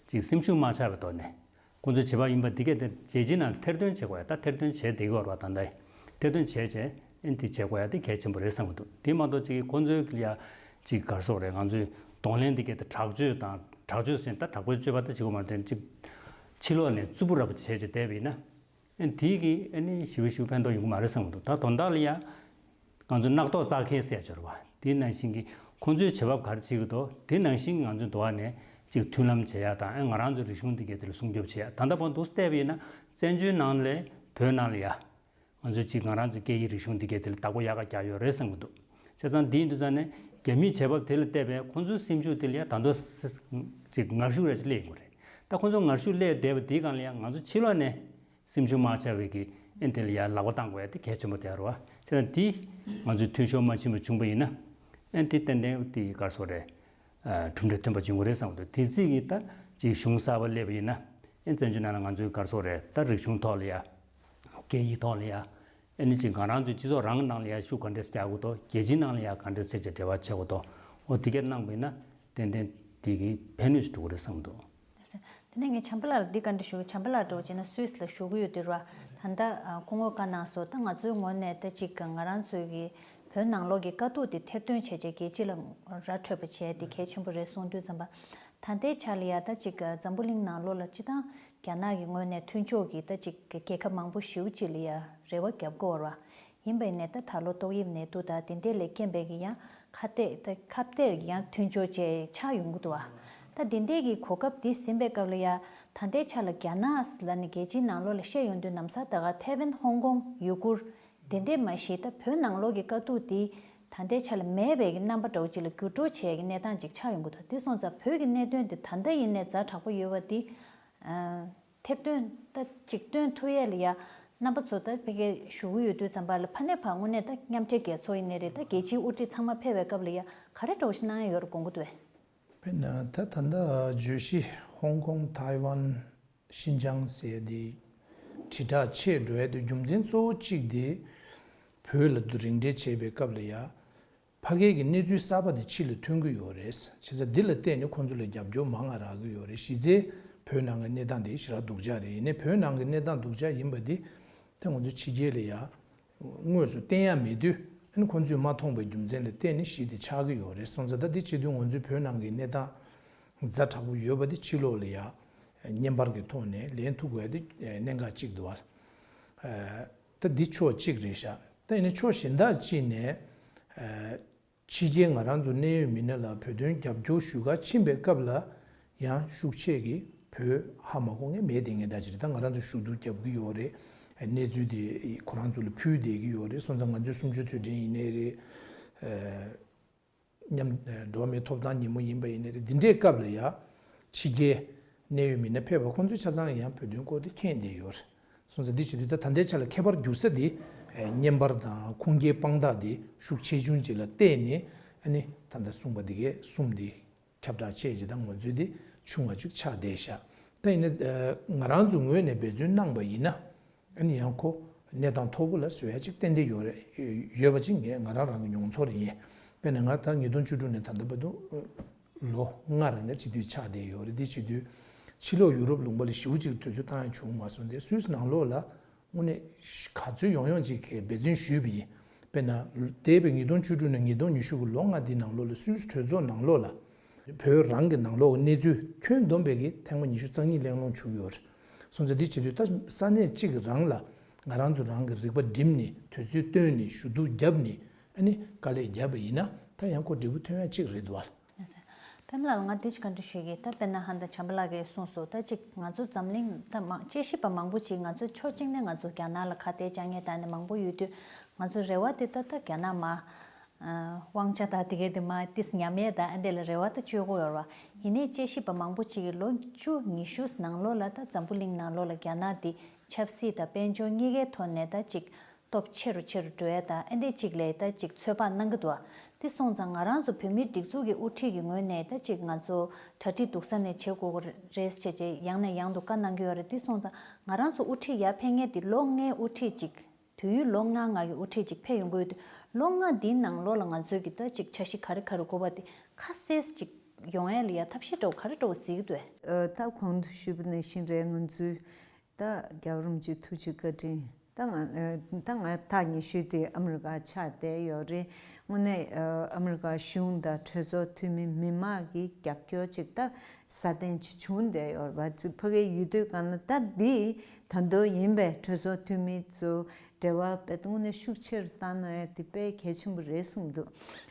ཅིག་སེམས་ཤུགས་མ་ཆག་པའི་ཐོག་ནས་ཁོང་ཚོའི་བྱེད་བབ་ཡིན་པ་དེ་གས་དེ་རྒྱལ་སྤྱིའི་ནང་ཐེར་འདོན་བྱེད་དགོས་ཡ་ད་ཐེར་འདོན་བྱས་བསྡད་ཀྱི་ཡོད་རེད་བ། ད་ལྟ་ཐེར་འདོན་བྱས་བྱས་ཨེ་འདི་བྱེད་དགོས་ཡ་དེ་གལ་ཆེན་པོ་རེད་བསམ་གྱི་འདུག་དེ་མ་གཏོགས་ཅིག་ཁོང་ཚོའི་གི་ཡ་ཅིག་ག་རེ་ཟེར་དགོས་རེད། ང་ཚོའི་གདོང་ལེན་དེ་གས་དེ་དྲག་སྤྱོད་དང་དྲག་སྤྱོད་ཟེར་ད་དྲག་པོའི་སྤྱོད་པ་ད་བྱེད་དགོས་མ་རེད། ཅིག་ཕྱི་ལོགས་ནས་རྩུབ་པོ་རབ་བྱས་བྱས་བསྡད་པ་ཡིན་ན། ཨེ་དེའི་གི་ཨེ་ནི་ཞེ་པོ་ཞེ་པོ་ཕན་ཐོགས་ཡོང་གི་མ་རེད་བསམ་གྱི་འདུག་ད་དོན་དག་ལ་ཡ་ང་ཚོ་རྣག་ཐོག་བཙག་མཁན་ཟེར་ཡ་ཅིག་ཡོད་རེད་བ། དེ་ནང་བཞིན་གྱི་ཁོང་ཚོའི་བྱེད་བབ་ག་རེ་བྱེད་ཀྱི་འདུག་དེ་ནང་བཞིན་གྱི་ང་ཚོའི་འདུག་བ་ནས་ཅིག་མཐུན་ལམ་བྱེད་ཡ་དང་ཨེ་ང་རང་ཚོའི་རིག་གཞུང་འདི་གས་དེ་ལ་སྲུང་སྐྱོབ་བྱེད་ཡ་ད་ལྟ་བར་དུ་བལྟས་པ་ཡིན་ན་བཙན་བྱོལ་ནང་ལས་བོད་ནང་ལ་ཡ་ང་ཚོས་ཅིག་ང་རང་ཚོའི་སྐད་ཡིག་རིག་གཞུང་འདི་གས་དེ་ལ་བདག་པོ་ཡག་ག་རྒྱག་ཡོད་རེད་བསམ་གྱི་འདུག་བྱས་ཙང་དེ་ཡིན་དུས་ཙང་ནས་རྒྱ་མིའི་བྱེད་བབ་དེ་ལ་བལྟས་པས་ཁོང་ཚོའི་སེམས་ཤུགས་དེ་ལ་ཡ་ད་དུང་ཅིག་ངར་ཤུགས་རེ་ཅིག་སླེབས་ཡོང་གི་རེད། ད་ཁོང་ཚོ་ངར་ཤུགས་སླེབས་བསྡད་པ་དེའི་སྒང་ལ་ཡ་ང་ཚོ་ཕྱི་ལོགས་ནས་སེམས་ཤུགས་མ་ཆག་པའི་གི་ཨེ་དེ་ལ་ཡ་ལག་པ་བཏང་དགོས་ཡ་དེ་གལ་ཆེན་པོ་དེ་རེད་བ། བྱས་ཙང་དེ་ང་ཚོའི་འཐུས་ཤོར་མ་ཕྱིན་པ་བྱུང་པ་ཡིན་ན་ཨེ་དེ་ཏན་ཏན་དེ་ག་རེ་ཟེར་དགོས་རེད། གྲུབ་འབྲས་ཐོན་པ་བྱུང་གི་རེད་བསམ་གྱི་འདུག་དེ་རྩིས་ཀྱི་ད་ཅིག་གཞུང་གསར་པ་སླེབས་པ་ཡིན་ན་ཨེ་བཙན་བྱོལ་ནང་ལ་ང་ཚོའི་ག་རེ་ཟེར་དགོས་རེད། ད་རིག་གཞུང་ཐོག་ལ་ཡ་སྐད་ཡིག་ཐོག་ལ་ཡ་ཨེ་ནི་ཅིག་ང་རང་ཚོའི་སྤྱི་ཚོགས་རང་གི་ནང་ལ་ཡ་ཤུགས་ག་འདྲས་རྒྱག་དགོས་འདུག་རྒྱལ་སྤྱིའི་ནང་ལ་ཡ་ག་འདྲས་བྱས་བྱས་འབྲེལ་བ་བྱེད་དགོས་འདུག་འོ་དེ་གས་གནང་པ་ཡིན་ན་ཏན་ཏན་དེ་གི་ཕན་ནུས་ཤིག་འགྲོ་གི་རེད་བསམ་གྱི་འདུག་དེ་ནས་ངས་བྱམས་པ་ལགས་ལ་འདི་བཀའ་འདྲི་ཞུ་གི། བྱམས་པ་ལགས་འདྲ་བོ་བྱས་ན་སུད་སི་ལ་བཞུགས་ཀྱི་ཡོད་དུས་ར། ད་ལྟ་སྐུ་ངོ་བཀའ་གནང་སོང་། ད་ང་ཚོའི་ངོས་ནས་ད་ཅིག་ང་རང་ཚོའི་གི་བོད་ནང་ལོགས་ཀྱི་དཀའ་སྡུག་དེ་ཐེར་འདོན་བྱས་བྱས་རྒྱལ་སྤྱི་ལ་ར་འཕྲོད་པ་བྱས་དེ་གལ་ཆེན་པོ་རེད་གསུངས་དུས་ཙམ་པ། ད་ལྟའི་ཆ་ལ་ཡ་ད་ཅིག་འཛམ་བུ་གླིང་ནང་ལོགས་ལ་སྤྱི་བཏང་རྒྱ་ནག་གི་ངོས་ནས་མཐུན་ཕྱོགས་ཀྱི་ད་ཅིག་རྒྱལ་ཁབ་མང་པོ་ཞེ་པོ་ཅིག་ལ་ཡ་རེ་བ་བརྒྱབ་ཀྱི་ཡོད་ར། ཡིན་པ་ཡིན་ནའི་ད་ད་ལོ་ཏོག་དབྱིབས་ནད་དུག་དང་དེ་འདྲས་ལས་རྐྱེན་པས་ཀྱི་ཡང་ ཁ་གཏད་ད་ཁ་གཏད་ཡང་མཐུན་ཕྱོགས་བཅས་ཆགས་ཡོང་གི་འདུག་བ། ད་འདི་འདྲའི་གི་གོ་སྐབས་འདི་ཟིན་པའི་སྐབས་ལ་ཡ། ད་ལྟའི་ཆ་ལ་རྒྱ་ནག་ལ་ནི་རྒྱལ་སྤྱིའི་ནང་ལོགས་ལ་བཤད་ཡོང་དུས་ནམ་ས་ད་གར་ཐའེ་ཝན་ཧོང་ཀོང་ཡུ་གུར། དེ་འདྲས་མ་གཞི་ད་བོད་ནང་ལོགས་ཀྱི་དཀའ་སྡུག་འདི་ད་ལྟའི་ཆ་ལ་མེད་པའི་གི་རྣམ་པ་འདྲ་བོ་ཅིག་ལ་འགྱུར་འགྲོ་བྱས་ཀྱི་གནས་སྟངས་ཅིག་ཆགས་ཡོང་གི་འདུག་དེ་སོང་ཙང་བོད་ཀྱི་གནད་དོན་འདི་ད་ལྟ་ཡིན་ནས་ཛ་དྲག་པོ་ཡོད་པ་འདི། ཨ། ཐེར་འདོན་ད་ཅིག་སྟོན་ཐུབ་ཡས་ལ་ཡ། རྣམ་པ་ཚོ་ད་ཕ་གིར་བཞུགས་ཀྱི་ཡོད་དུས་ཙམ་པ་ལ་ཕ་ནས་ཕར་དངོས་གནས་ད་མཉམ་འབྲེལ་རྒྱལ་ཚོགས་ཡིན་ནའི་རེད། ད་རྒྱལ་སྤྱིའི་དབུ་ཁྲིད་ཚང་མ་ཕེབས་པའི་སྐབས་ལ་ཡ་ག་རེ་འདྲ་བོ་ཞིག་གནང་ཡས་ཡོད་རེད་དགོངས་ཀྱི་འདུག་གས། དཔེར་ན་ད་ད་ལྟ་བརྗོད་གཞི་ཧོང་ཀོང་ཐའེ་ཝན་ཤིན་ཅང་ཟེར་དེ་དྲིལ་བསྒྲགས་ཆེ་འགྲོ་ཡ་དེ་རྒྱུ་མཚན་གཙོ་བོ་གཅིག་དེ་བོད་ལ་དུ་རིགས་འགྲེ་བྱེད་པའི་སྐབས་ལ་ཡ། ཕ་གིའི་གི་གནས་ཚུལ་གསར་པ་དེ་ཕྱི་ལ་ཐོན་གྱི་ཡོད་རེད། བྱས་ཙང་འདི་ལ་བརྟེན་ནས་ཁོང་ཚོ་ལ་རྒྱབ་སྐྱོར་མང་ང་རག་གི་ཡོད་རེད། གཞི་རྩའི་བོད་ནང་གི་གནས་སྟངས་དེ་ཞེ་དྲག་སྡུག་ཅག་རེད། ཡིན་ནའི་བོད་ནང་གི་གནས་སྟངས་སྡུག་ཅག་ཡིན་པ་འདི་ད་ང་ཚོ་ཕྱི་རྒྱལ་ལ་ཡ་དངོས་སུ་བསྟན་ཡ་མེད་དུས་ཨ་ནི་ཁོང་ཚོས་མ་མཐོང་པའི་རྒྱུ་མཚན་ལ་བརྟེན་ནས་གཞི་དེ་ཆགས་ཀྱི་ཡོད་རེད། སོང་ཙང་ད་འདི་བྱེད་དུས་ང་ཚོའི་བོད་ནང་གི་གནས་སྟངས་ཛ་དྲག་པོ་ཡོད་པ་དེ་ཕྱི་ལོགས་ལ་ཡ་བརྙན་པར་གྱི་ཐོག་ནས་ལེན་ཐུབ་དགོས་ཡ་དེ་གནད་འགག་གཅིག་འདུག་བ། ད་འདི་ཕྱོགས་གཅིག་རེད་ཤག་ད་ཡིན་ན་ཕྱོགས་གཞན་དག་གཅིག་ནས། ཕྱི་རྒྱལ་ང་རང་ཚོ་གནད་ཡོད་མི་སྣ་ལ་བོད་དོན་རྒྱབ་སྐྱོར་ཞུ་ག་ཕྱིན་པའི་སྐབས་ལ་ཡང་ཤུགས་ཆེ་གི་བོད་ཧ་མ་གོ་མཁན་མེད་དེ་ངས་འདྲ་ཅིག་རེད། ད་ང་རང་ཚོ་ཞུ་གཏུག་རྒྱབ་ཀྱི་ཡོད་རེད། གནས་ཚུལ་དེ་ཁོ་རང་ཚོ་ལ་ཕུལ་བསྡད་ཀྱི་ཡོད་རེད། སོང་ཙང་ང་ཚོའི་གསུམ་བཅུ་དུས་དྲན་ཡིན་ནའི་རེད། མཉམ་འགྲོ་བ་མིའི་ཐོབ་ཐང་ཉིན་མོ་ཡིན་པ་ཡིན་ནའི་རེད། འདི་འདྲའི་སྐབས་ལ་ཡང་ཕྱི་རྒྱལ་གནད་ཡོད་མི་སྣ་ཕེབས་པ་ཁོང་ཚོས་ཆ་ཚང་ཡང་བོད་དོན་སྐོར་དེ་མཁྱེན་བསྡད་ཡོད་རེད། སོང་ཙང་འདི་བྱེད་དུས་ད་ད་ལྟའི་ཆ་ལ་ཁྱད་པར་འགྱུར་ས་དེ་བརྙན་པར་དང་ཁུངས་སྐྱེལ་དཔང་རྟགས་དེ་ཤུགས་ཆེ་ཆུང་ཅིག་ལ་བལྟས་ནས་ཨ་ནི་ད་ལྟ་གསུངས་པ་འདི་གས་གསུམ་དེ་ཁྱབ་བསྒྲགས་བྱས་རྗེས་ད་ངོས་འཛིན་དེ་བྱུང་བ་ཅིག་ཆགས་བསྡད་ཤག་ད་ཡིན་ན་ང་རང་ཚོ་ངོས་ནས་འབད་བརྩོན་གནང་པ་ཡིན་ན། ཨ་ནི་ཡང་ཁོ་གནས་སྟངས་མཐོ་པོ་ལ་བཟོ་ཡ་ཅིག་ཏན་ཏན་ཡོད་རེད། ཡོད་པ་ཅིག་ངས་ང་རང་རང་གི་མྱོང་ཚོར་ཡིན། དཔེར་ན་ང་ད་ཉིས་སྟོང་བཅུ་དྲུག་ནས་ད་ལྟ་བར་དུ་ལོ་ལྔ་རང་ག་བྱེད་དུས་ཆགས་བསྡད་ཡོད་རེད། དེ་བྱེད་དུས་ཕྱི་ལོགས་ཡུ་རོབ་ལུང་པ་ལ་ཞེ་པོ་ཅིག་དུས་ཚོད་བཏང་ཡ་བྱུང་མ་སོང་སྟེ་སུད་སི་ནང་ལོགས་ལ་དངོས་གནས་ག་ཚོད་ཡོང་ཡོང་ཅིག་འབད་བརྩོན་ཞུས་པ་ཡིན། དཔེར་ན་འདས་པའི་ཉིས་སྟོང་བཅུ་དྲུག་ནས་ཉིས་སྟོང་ཉི་ཤུ་གི་ལོ་ལྔ་འདི་ནང་ལོགས་ལ་སུད་སི་གྲོས་ཚོགས་ནང་ལོགས་ལ་བོད་རང་གི་ནང་ལོགས་ཀྱི་གནས་ཚུལ་ཁྱོན་བསྡོམས་པའི་གི་ཐེངས་མ་ཉི་ཤུ་རྩ་གཉིས་གླེང་སློང་བྱུང་ཡོད་རེད། སོང་ཙང་འདི་བྱེད་དུས་ད་ས་གནས་གཅིག་རང་ལ་ང་རང་ཚོ་རང་གི་རིག་པ་བསྒྲིམས་ནས་དུས་ཚོད་བཏོན་ནས་ཞུ་གཏུག་བརྒྱབ་ནས་ཨ་ནི་དཀའ་ལས་བརྒྱབ་པ་ཡིན་ན་ད་ཡང་ཁོ་འབྲས་བུ་ཐོན་ཡ་གཅིག་རེད་འདུག་བ། པདྨ་ལགས་ང་འདི་ཅིག་བཀའ་འདྲི་ཞུ་གི། ད་དཔེར་ན་ཧན་ད་བྱམས་པ་ལགས་ཀྱིས་གསུངས་སོང་། ད་ཅིག་ང་ཚོ་འཛམ་གླིང་ད་མང་དཔྱད་ཞིབ་པ་མང་པོ་ཅིག་ང་ཚོ་ཕྱོགས་གཅིག་ནས་ང་ཚོ་རྒྱ་ནག་ལ་ཁ་གཏད་བཅག་མཁན་ད་ནི་མང་པོ་ཡོད་དུས་ང་ཚོ་རེ་བ་དེ་ད་ད་རྒྱ་ནག་མ། དབང་ཆ་དང་དེ་གའི་དེ་མ་ཏིས་ཉམས་ཡས་དང་ཨ་འདྲ་ལ་རེ་བ་ད་བཅོལ་དགོས་ཡོད་རེད་བ། ཡིན་ནའི་དཔྱད་ཞིབ་པ་མང་པོ་ཅིག་གིས་ལོ་བཅུ་ཉི་ཤུ་ནང་ལོགས་ལ་ད་འཛམ་བུ་གླིང་ནང་ལོགས་ལ་རྒྱ་ནག་འདི་ཆབ་སྲིད་དང་དཔལ་འབྱོར་གཉིས་ཀའི་ཐོག་ནས་ད་ཅིག་སྟོབས་ཆེ་རུ་ཆེ་རུ་འགྲོ་ཡས་དང་ཨ་འདྲ་ཅིག་ལ་ད་ཅིག་ཚོད་དཔག་གནང་གི་འདུག་བ། དེ་སོང་ཙང་ང་རང་ཚོ་བོད་མིའི་སྒྲིག་འཛུགས་ཀྱི་དབུ་ཁྲིད་ཀྱི་ངོས་ནས་ད་ཅིག་ང་ཚོ་གྲ་སྒྲིག་སྡུག་ས་ནས་བྱེད་དགོས་ཀྱི་རེད་ཟེར་བྱས་ཡང་ནས་ཡང་དུ་བཀའ་གནང་གི་ཡོད་རེད། དེ་སོང་ཙང་ང་རང་ཚོ་དབུ་ཁྲིད་ཡར་ཕེབས་མཁན་དེ་ལོ་ལྔའི་དབུ་ཁྲིད་ཅིག་དུས་ཡུན་ལོ་ལྔ་ལྔ་གི་དབུ་ཁྲིད་ཅིག་ཕེབས་ཡོང་གི་ཡོད་དུས་ལོ་ལྔ་འདིའི་ནང་ལོགས་ལ་ང་ཚོས་ཀྱི་ད་ཅིག་འཆར་གཞི་ག་རེ་ག་རེ་དགོས་པ་དེ་ཁ་གསལ་ཅིག་ཡོང་ཡ་ལ་ཡ་ཐབས་ཤེས་འདྲ་བོ་ག་རེ་འདྲ་བོ་གཟིགས་ཀྱི་འདུག་ཨེ། ད་གོང་དུ་ཞུས་པ་ནང་བཞིན་རེད། ང་ཚོས་ད་རྒྱལ་བ་རིན་པོ་ཆེ་ཐུགས་རྗེ་བཀའ་དྲིན་ད་ང་ད་ང་ཐག་ཉེ་ཤོས་དེ་ཨ་མི་རི་ཀ་ཆགས་བསྡད་ཡོད་རེད། དངོས་གནས་ཨ་མི་རི་ཀ་གཞུང་དང་གྲོས་ཚོགས་འཐུས་མི་མི་མང་གི་རྒྱབ་སྐྱོར་ཅིག་ད་སྲ་བརྟན་ཅིག་བྱུང་བསྡད་ཡོད་རེད་པ། ཕ་གིའི་ཡུལ་དུས་སྒང་ལ་ད་འདི་ད་དུང་ཡིན་པས་གྲོས་ཚོགས་འཐུས་མི་ཚོ་འབྲེལ་བ་དཔེ་དངོས་གནས་ཤུགས་ཆེ་རུ་བཏང་གནང་ཡ་དེ་དཔེ་གལ་ཆེན་པོ་རེད་གསུངས་འདུག་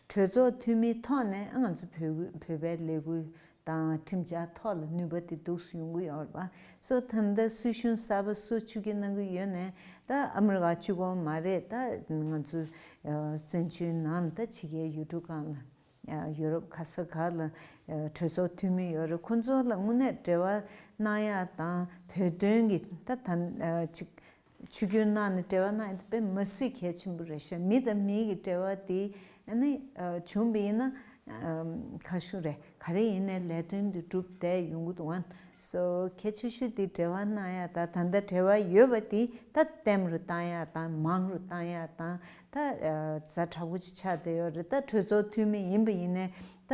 གྲོས་ཚོགས་འཐུས་མིའི་ཐོག་ནས་ང་ཚོ་བོད་བོད་པའི་ལས་འགུལ་དང་ཁྲིམས་འཆར་ཐོག་ལ་ནུས་པ་དེ་འདུག་སེ་ཡོང་གི་ཡོད་རེད་པ། སོ་ད་ལྟ་སྲིད་གཞུང་གསར་པ་བཟོ་བཅུག་གི་གནང་གི་ཡོད་ནའི་ད་ཨ་མི་རི་ཀ་གཅིག་པོ་མ་རེད། ད་ང་ཚོ་བཙན་བྱོལ་ནང་ད་ཕྱི་རྒྱལ་ཡུལ་གྲུ་སྒང་ལ་ཡུ་རོབ་ག་ས་ག་ལ་གྲོས་ཚོགས་འཐུས་མི་ཡོད་རེད། ཁོང་ཚོ་ལ་དངོས་གནས་འབྲེལ་བ་གནང་ཡག་དང་བོད་དོན་གྱི་ད་ད་ཅིག་ཆིབས་བསྒྱུར་གནང་ནས་འབྲེལ་བ་གནང་ཡག་དེ་དཔེ་མི་སྲིད་གལ་ཆེན་པོ་རེད་ཤག་མི་དང་མི་གི་འབྲེལ་བ་དེ་ཨ་ནི་བྱུང་བ་ཡིན་ན་ཁ་ཤུ་རེད། ག་རེ་ཡིན་ནའི་ལས་དོན་དེ་འགྲུབ་བསྡད་ཡོང་གི་འདུག་ཨང་། སོ་གལ་ཆེ་ཤོས་དེ་འབྲེལ་བ་གནང་ཡག་དང་ད་ལྟ་འབྲེལ་བ་ཡོད་པ་དེ་ད་བརྟན་རུ་བཏང་ཡག་དང་མང་རུ་བཏང་ཡག་དང་ད་ཛ་དྲག་པོ་ཅིག་ཆགས་བསྡད་ཡོད་རེད། ད་གྲོས་ཚོགས་འཐུས་མི་ཡིན་པ་ཡིན་ནའི་ད་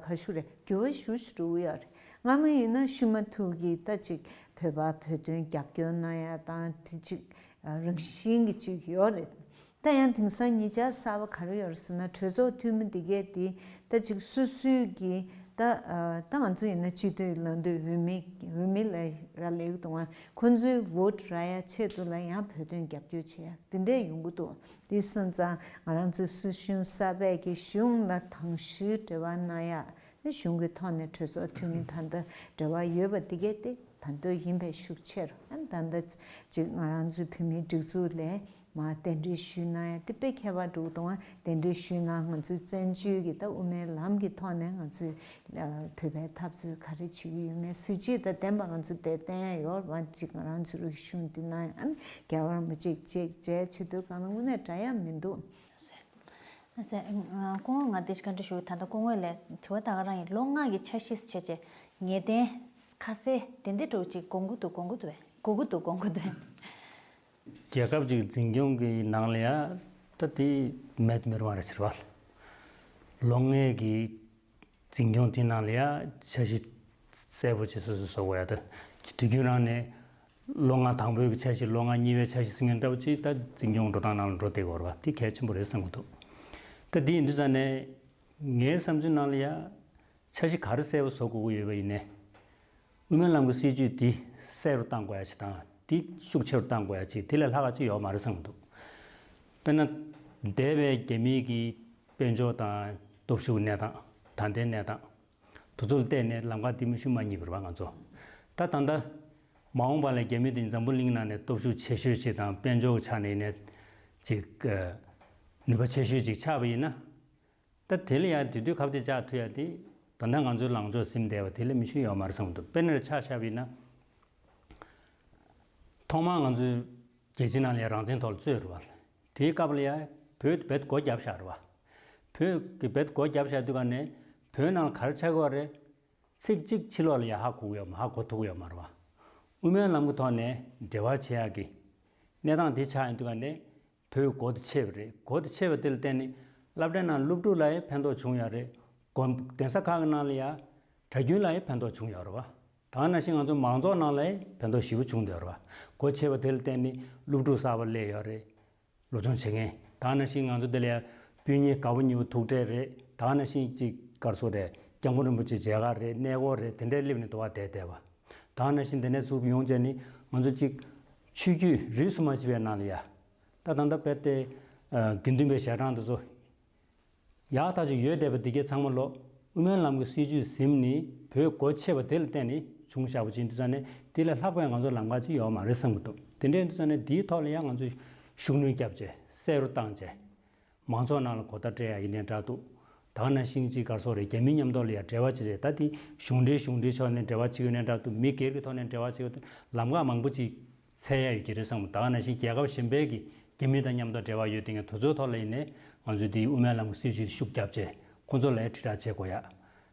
ཁ་ཤུ་རེད། འགྱུར་བ་ཞེ་པོ་ཅིག་འགྲོ་གི་ཡོད་རེད། སྔ་མོ་ཡིན་ན་ཤུལ་མ་ཐུག་གི་ད་ཅིག་བོད་པ་བོད་དོན་རྒྱབ་སྐྱོར་གནང་ཡག་དང་དེ་ཅིག་རང་བཞིན་གྱི་ཅིག་ཡོད་རེད། ད་ཡང་དེང་སང་ཉེ་ཆར་གསར་པ་ག་རེ་ཡོད་རེད་ཟེར་ན་གྲོས་ཚོགས་འཐུས་མི་འདི་གས་དེ་ད་ཅིག་སོ་སོའི་གི་ ད་ཨ་ད་ང་ཚོ་ཡིན་ན་སྤྱི་འཐུས་ལངས་དུས་འོས་མི་འོས་མི་ལ་རག་ལས་ཀྱི་འདུག་ང་ཁོ་ཚོའི་བོ་ཊི་རག་ཡ་ཆེད་དུ་ལ་ཡང་བོད་དོན་རྒྱབ་སྐྱོར་བྱེད་ཡ་དེ་འདྲས་ཡོང་གི་འདུག་དེ་སོང་ཙང་ང་རང་ཚོའི་སྲིད་གཞུང་གསར་པས་ཀྱི་གཞུང་ལ་དང་ཞུའི་འབྲེལ་བ་གནང་ཡ། ནི་གཞུང་གི་ཐོག་ནས་གྲོས་ཚོགས་འཐུས་མི་ད་ལྟ་འབྲེལ་བ་ཡོད་པ་འདི་གས་ཏེ་ད་འདོད་ཡིན་པའི་ཤུགས་ཆེར་ཨ་ནི་ད་ལྟ་ཅིག་ང་རང་ཚོའི་བོད་མིའི་སྒྲིག་འཛུགས་ལས་མ་གདན་འདྲེན་ཞུས་གནང་ཡ་དེ་དཔེ་ཁྱད་པར་འགྲོ་གི་འདུག་ཨ་གདན་འདྲེན་ཞུས་གནང་ང་ཚོའི་བཙན་བྱོལ་གྱི་ད་དབུ་མའི་ལམ་གྱི་ཐོག་ནས་ང་ཚོས་ཨ་བོད་པའི་འཐབ་རྩོད་ག་རེ་བྱེད་ཀྱི་ཡོད་མེད་གཟི་བརྗིད་དང་ལྡན་པ་ང་ཚོས་དེ་བསྟན་ཡ་ཡོད་རེད་བ། ཅིག་ང་རང་ཚོའི་རིག་གཞུང་འདི་ནང་ཨ་ནི་རྒྱལ་བ་རིན་པོ་ཆེ་ཅིག་མཇལ་བྱེད་དུས་གང་ལ་དངོས་གནས་དྲག་ཡ་མི་འདུག་ཨ་ཟེ། ཨ་ཟེ། ཨ་སྐུ་ངོ་ང་འདི་ཞིག་བཀའ་འདྲི་ཞུ་གི། ད་ལྟ་སྐུ་ངོ་ལས་དྲི་བ་ད་ག་རང་ཡིན། ལོ་ལྔ་གི་འཆར་གཞི་བྱས་རྗེས་ངེས་གཏན་ཁ་གསལ་དེ་འདྲ་འགྲོ་ཅིག་དགོངས་ཀྱི་འདུག་དགོངས་ཀྱི་འདུག་བས་དགོས་ཀྱི་འདུག་དགོངས་ཀྱི་འདུག་རྒྱལ་ཁབ་ཅིག་འཛིན་སྐྱོང་གི་ནང་ལ་ཡ་ད་དེ་མེད་མི་རུང་བ་རེད་ཟེར་བ། ལོ་ལྔའི་གི་འཛིན་སྐྱོང་དེ་ནང་ལ་ཡ་འཆར་གཞི་གསལ་པོ་ཅིག་སོ་སོས་བཟོ་དགོས་ཡ། ད་དུས་རྒྱུན་རང་ནས་ལོ་ལྔ་དང་པོའི་གི་འཆར་གཞི་ལོ་ལྔ་གཉིས་པའི་འཆར་གཞི་ཟེར་མཁན་འདྲ་བོ་ཅིག་ད་འཛིན་སྐྱོང་འགྲོ་སྟངས་ནང་ལ་འགྲོ་བསྡད་ཀྱི་ཡོད་རེད་བ། དེ་གལ་ཆེན་པོ་རེད་བསམ་གྱི་འདུག་ད་དེ་ཡིན་དུས་ཙང་ནས་ངའི་བསམ་ཚུལ་ནང་ལ་ཡ་འཆར་གཞི་ག་རེ་གསལ་པོ་བཟོ་དགོས་ཀྱི་ཡོད་པ་ཡིན་ནའི། དབུ་མའི་ལམ་གྱི་སྲིད་བྱུས་འདི་གསལ་རུ་གཏང་དགོས་ཡ་ཅིག་དང་འདི་ཤུགས་ཆེ་རུ་གཏང་དགོས་ཡ་ཅིག་དེ་ལས་ལྷག་ག་ཅིག་ཡོད་མ་རེད་བསམ་གྱི་འདུག་དཔེར་ན། འདས་པའི་རྒྱ་མིའི་གི་དཔལ་འབྱོར་དང་སྟོབས་ཤུགས་གནས་སྟངས། ད་ལྟའི་གནས་སྟངས། དེ་ཚོ་ལ་བལྟས་ནས་ལམ་ཁ་འདི་མི་ཤུགས་མ་རྙེད་པ་རེད་བ་ང་ཚོ། ད་ད་ལྟ་མ་འོངས་པ་ལ་རྒྱ་མི་དེ་འཛམ་བུ་གླིང་ནང་ནས་སྟོབས་ཤུགས་ཆེ་ཤོས་ཅིག་དང་དཔལ་འབྱོར་གྱི་ཆ་ནས་ནས་ཅིག་ནུས་པ་ཆེ་ཤོས་ཅིག་ཆགས་པ་ཡིན་ན། ད་དེ་ལ་ཡང་དེ་དུས་ཁ་གཏད་བཅག་ཐུབ་ཡ་དེ་ད་ལྟ་ང་ཚོའི་ལངས་ཕྱོགས་ཟིན་བསྡད་པ་དེ་ལས་མི་ཤུགས་ཡོད་མ་རེད་བསམ་གྱི་འདུག་དཔེར་ན་ཆ་བཞག་པ་ཡིན་ན། ཐོག་མར་ང་ཚོའི་རྒྱལ་སྤྱི་ནང་ལ་ཡ་རང་བཙན་ཐོག་ལ་རྩོད་རེད་བ། དེའི་སྐབས་ལ་ཡ་བོད་རྦད་སྒོ་བརྒྱབ་བཞག་རེད་བ། བོད་ཀྱི་རྦད་སྒོ་བརྒྱབ་བཞག་དུས་ག་ནས་བོད་ནང་ལ་ག་རེ་ཆགས་ཀྱི་ཡོད་རེད། ཚིག་གཅིག་ཕྱི་ལོགས་ལ་ཡ་ཧ་གོ་གི་ཡོད་མ་ཧ་གོ་ཐུབ་ཀྱི་ཡོད་མ་རེད་བ། དབུ་མའི་ལམ་གྱི་ཐོག་ནས་འབྲེལ་བ་བྱེད་ཡག་གི་གནས་སྟངས་དེ་ཆགས་ཡོང་དུས་ག་ནས་བོད་སྒོ་དེ་ཕྱེ་བ་རེད། སྒོ་དེ་ཕྱེ་བ་དེ་ལ་བརྟེན་ནས་སློབ་གྲྭའི་ནང་སློབ་ཕྲུག་ལ་ཡང་ཕན་ཐོགས་བྱུང་ཡོད་རེད། དགོན་གདན་ས་ཁག་གི་ནང་ལ་ཡང་གྲྭ་རྒྱུན་ལ་ཡང་ཕན་ཐོགས་བྱུང་ཡོད་རེད་བ། ད་ག་ནང་བཞིན་ང་ཚོ་མང་ཚོགས་ནང་ལ་ཡང་ཕན་ཐོགས་ཞེ་པོ་བྱུང་བསྡད་ཡོད་རེད་བ། སྒོ་ཕྱེ་བ་དེ་ལ་བརྟེན་ནས་སློབ་ཕྲུག་གསར་པ་སླེབས་ཡོད་རེད། སློབ་སྦྱོང་བྱེད་མཁན། ད་ག་ནང་བཞིན་ང་ཚོ་འདི་ལ་ཡང་སྤུན་ཉེ་དགའ་པོ་ཉེ་པོ་ཐུག་འཕྲད་རེད། ད་ག་ནང་བཞིན་ཅིག་ག་རེ་ཟེར་དགོས་རེད། སྐྱབས་མགོན་རིན་པོ་ཆེ་མཇལ་ཁ་རེད། གནས་སྐོར་རེད། དེ་འདྲའི་སླེབས་ནས་འདུག་བ་བསྡད་བསྡད་པ། ད་ག་ནང་བཞིན་དེ་ནས་ཚུར་ཡོང་བྱས་ནས་ང་ཚོ་ཅིག་ཆོས་བརྒྱུད་རིས་སུ་མ་ཆད་པའི་ནང་ལ་ཡ། ད་ད་ལྟ་དཔེ་དེ་དགེ་འདུན་པའི་ཞལ་གྲངས་དེ་ཚོ་ཡག་ཐག་ཆོད་ཡོད་བསྡད་པ་འདི་གའི་ཚང་མ་ལོ་དབུ་མའི་ལམ་གྱི་སྲིད་བྱུས་ཟིན་ནས་བོད་སྒོ་ཕྱེ་བ་དེ་ལ་བརྟེན་ནས་བྱུང་བཞག་པ་ཅིག་ཡིན་དུས་ཙང་ནས་དེ་ལས་ལྷག་པའི་ང་ཚོ་ལམ་ཁ་ཅིག་ཡོད་མ་རེད་བསམ་གྱི་འདུག་དེ་འདྲ་ཡིན་དུས་ཙང་ནས་དེའི་ཐོག་ལ་ཡང་ང་ཚོས་ཤུགས་སྣོན་བརྒྱབ་བྱས་གསལ་རུ་བཏང་བྱས། མང་ཚོགས་ནང་ལ་གོ་བརྡ་སྤྲད་ཡ་ཡིན་ནའི་འདྲ་འདུག་ད་ག་ནང་བཞིན་ཅིག་ག་རེ་ཟེར་དགོས་རེད། རྒྱ་མི་མཉམ་དུ་ལ་ཡ་འབྲེལ་བ་བྱེད་ཆེད་ད་དེ་གཞུང་འབྲེལ་གཞུང་འབྲེལ་ཕྱོགས་ནས་འབྲེལ་བ་བྱེད་ཡོད་ནའི་འདྲ་འདུག་མི་སྒེར་གྱི་ཐོག་ནས་འབྲེལ་བ་བྱེད་ཡོད་དེ་ལམ་ཁ་མང་པོ་ཅིག་འཚོལ་ཡ་ཡོད་ཀྱི་རེད་བསམ་གྱི་འདུག་ད་ག་ནང་བཞིན་རྒྱལ་ཁབ་གཞན་པའི་གི་རྒྱ་མི་དང་མཉམ་དུ་འབྲེལ་བ་ཡོད་དེ་ངས་དེ་ཚོའི་ཐོག་ལ་ཡིན་ནའི་ང་ཚོས་དེའི་དབུ་མའི་ལམ་གྱི་སྲིད་བྱུས་ཤུགས་བརྒྱབ་བྱས་ཁོང་ཚོ་ལ་ཡ་དྲིལ་བསྒྲགས་བྱེད་དགོས་ཡ།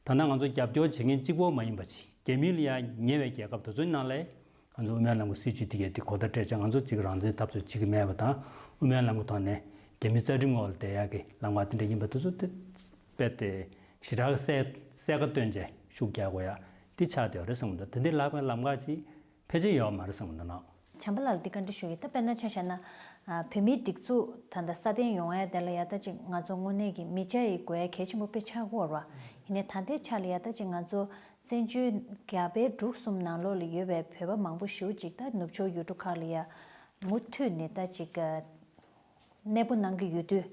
ད་ལྟ་ང་ཚོ་རྒྱབ་སྐྱོར་བྱེད་མཁན་གཅིག་པོ་མ་ཡིན་པ་ཅིག་རྒྱ་མི་ལ་ཡ་ཉེ་བའི་རྒྱལ་ཁབ་དེ་ཚོའི་ནང་ལ་ཡ། ང་ཚོ་དབུ་མའི་ལམ་གྱི་སྲིད་བྱུས་དེ་གས་དེ་གོ་བརྡ་སྤྲད་བྱས་ང་ཚོ་གཅིག་རང་བཙན་འཐབ་རྩོད་བྱེད་ཀྱི་མེད་པ་དང་དབུ་མའི་ལམ་གྱི་ཐོག་ནས་རྒྱ་མིའི་རྩ་ཁྲིམས་འོག་ལ་བསྡད་ཡག་གི་ལམ་ཁ་དེ་འདྲ་ཡིན་པ་དེ་ཚོ་དེ་དཔེ་དེ་ཞེ་དྲག་གི་གསལ་གསལ་ཁ་སྟོན་བྱས་ཤུགས་རྒྱག་དགོས་ཡག་དེ་ཆགས་བསྡད་ཡོད་རེད་བསམ་གྱི་འདུག་དེ་འདྲའི་ལྷག་པའི་ལམ་ཁ་ཅིག་ཕལ་ཆེར་ཡོད་མ་རེད་བསམ་གྱི་འདུག་ནོ། བྱམས་པ་ལགས་ལ་འདི་བཀའ་འདྲི་ཞུ་གི། ད་དཔེར་ན་ཆ་བཞག་ན། ཨ་བོད་མིའི་སྒྲིག་འཛུགས་ད་ལྟ་སྲ་བརྟན་ཡོང་ཡ་དེ་ལ་ཡ་ད་ཅིག་ང་ཚོ་དངོས་གནས་ཀྱི་མི་སྐྱ་ཡི་དགོས་ཡ་གལ་ཆེན་པོ་དཔེ་ཆགས་ཀྱི་ཡོད་རེད་བ། ཡིན་ནའི་ད་ལྟའི་ཆ་ལ་ཡ་ད་ཅིག་ང་ཚོ་བཙན་བྱོལ་རྒྱ་བལ་འབྲུག་གསུམ་ནང་ལོགས་ལ་ཡོད་པའི་བོད་པ་མང་པོ་ཞེ་པོ་ཅིག་ད་ནུབ་ཕྱོགས་ཡུལ་གྲུ་ཁག་ལ་ཡ་མུ་མཐུད་ནས་ད་ཅིག་གནས་སྤོ་གནང་གི་ཡོད་དུས།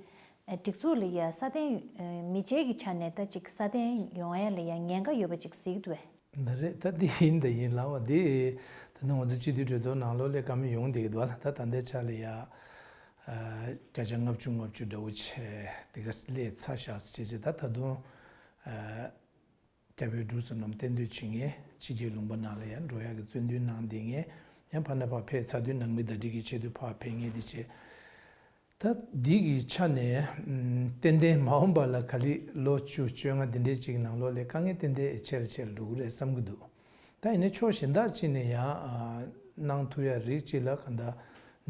སྒྲིག་འཛུགས་ལ་ཡ་སྲ་བརྟན་མི་སྐྱའི་གི་ཆ་ནས་ད་ཅིག་སྲ་བརྟན་ཡོང་ཡ་ལ་ཡ་ཉེན་ཁ་ཡོད་པ་ཅིག་གཟིགས་འདུག་བས། འདི་རེད། ད་འདི་ཡིན་ད་ཡིན་ལབ་པ་འདི་ད་ནི་ང་ཚོ་སྤྱི་འཐུས་གྲོས་ཚོགས་ནང་ལོགས་ལ་བཀའ་མོལ་ཡོང་བསྡད་ཀྱི་འདུག་ལ། ད་ད་ལྟའི་ཆ་ལ་ཡ་བརྒྱ་ཆ་ལྔ་བཅུ་ལྔ་བཅུ་འདྲ་བོ་བྱས་དེ་ག་སླེབས་ཚར་བཞག་བྱས་བྱས་ད་ད་དུང་རྒྱ་བལ་འབྲུག་གསུམ་ལམ་གཏན་སྡོད་བྱེད་མཁན་ཕྱི་རྒྱལ་ལུང་པ་ནང་ལ་ཡ་འགྲོ་ཡག་གི་བཙན་འདུན་གནང་བསྡད་མཁན་ཡང་ཕར་ནས་ཕར་ཕེབས་ཚར་དུས་ནང་མི་ཟླ་སྒྲིལ་གྱི་ཆེད་དུ་ཕར་ཕེབས་མཁན་དེ་བྱས། ད་འདི་གི་ཆ་ནས་ཨམ་ཏན་ཏན་མ་འོངས་པ་ལ་ག་ལེ་ལོ་བཅུ་བཅོ་ལྔ་འདི་འདྲའི་ཅིག་ནང་ལོགས་ལ་དཀའ་ངལ་ཏན་ཏན་ཆེ་རུ་ཆེ་རུ་འགྲོ་གི་རེད་བསམ་གྱི་འདུག་ད་ཡིན་ནའི་ཕྱོགས་གཞན་དག་ཅིག་ནས་ཡང་ཨ་གནང་ཐུབ་ཡ་རིགས་ཅིག་ལ་གང་ལྟར་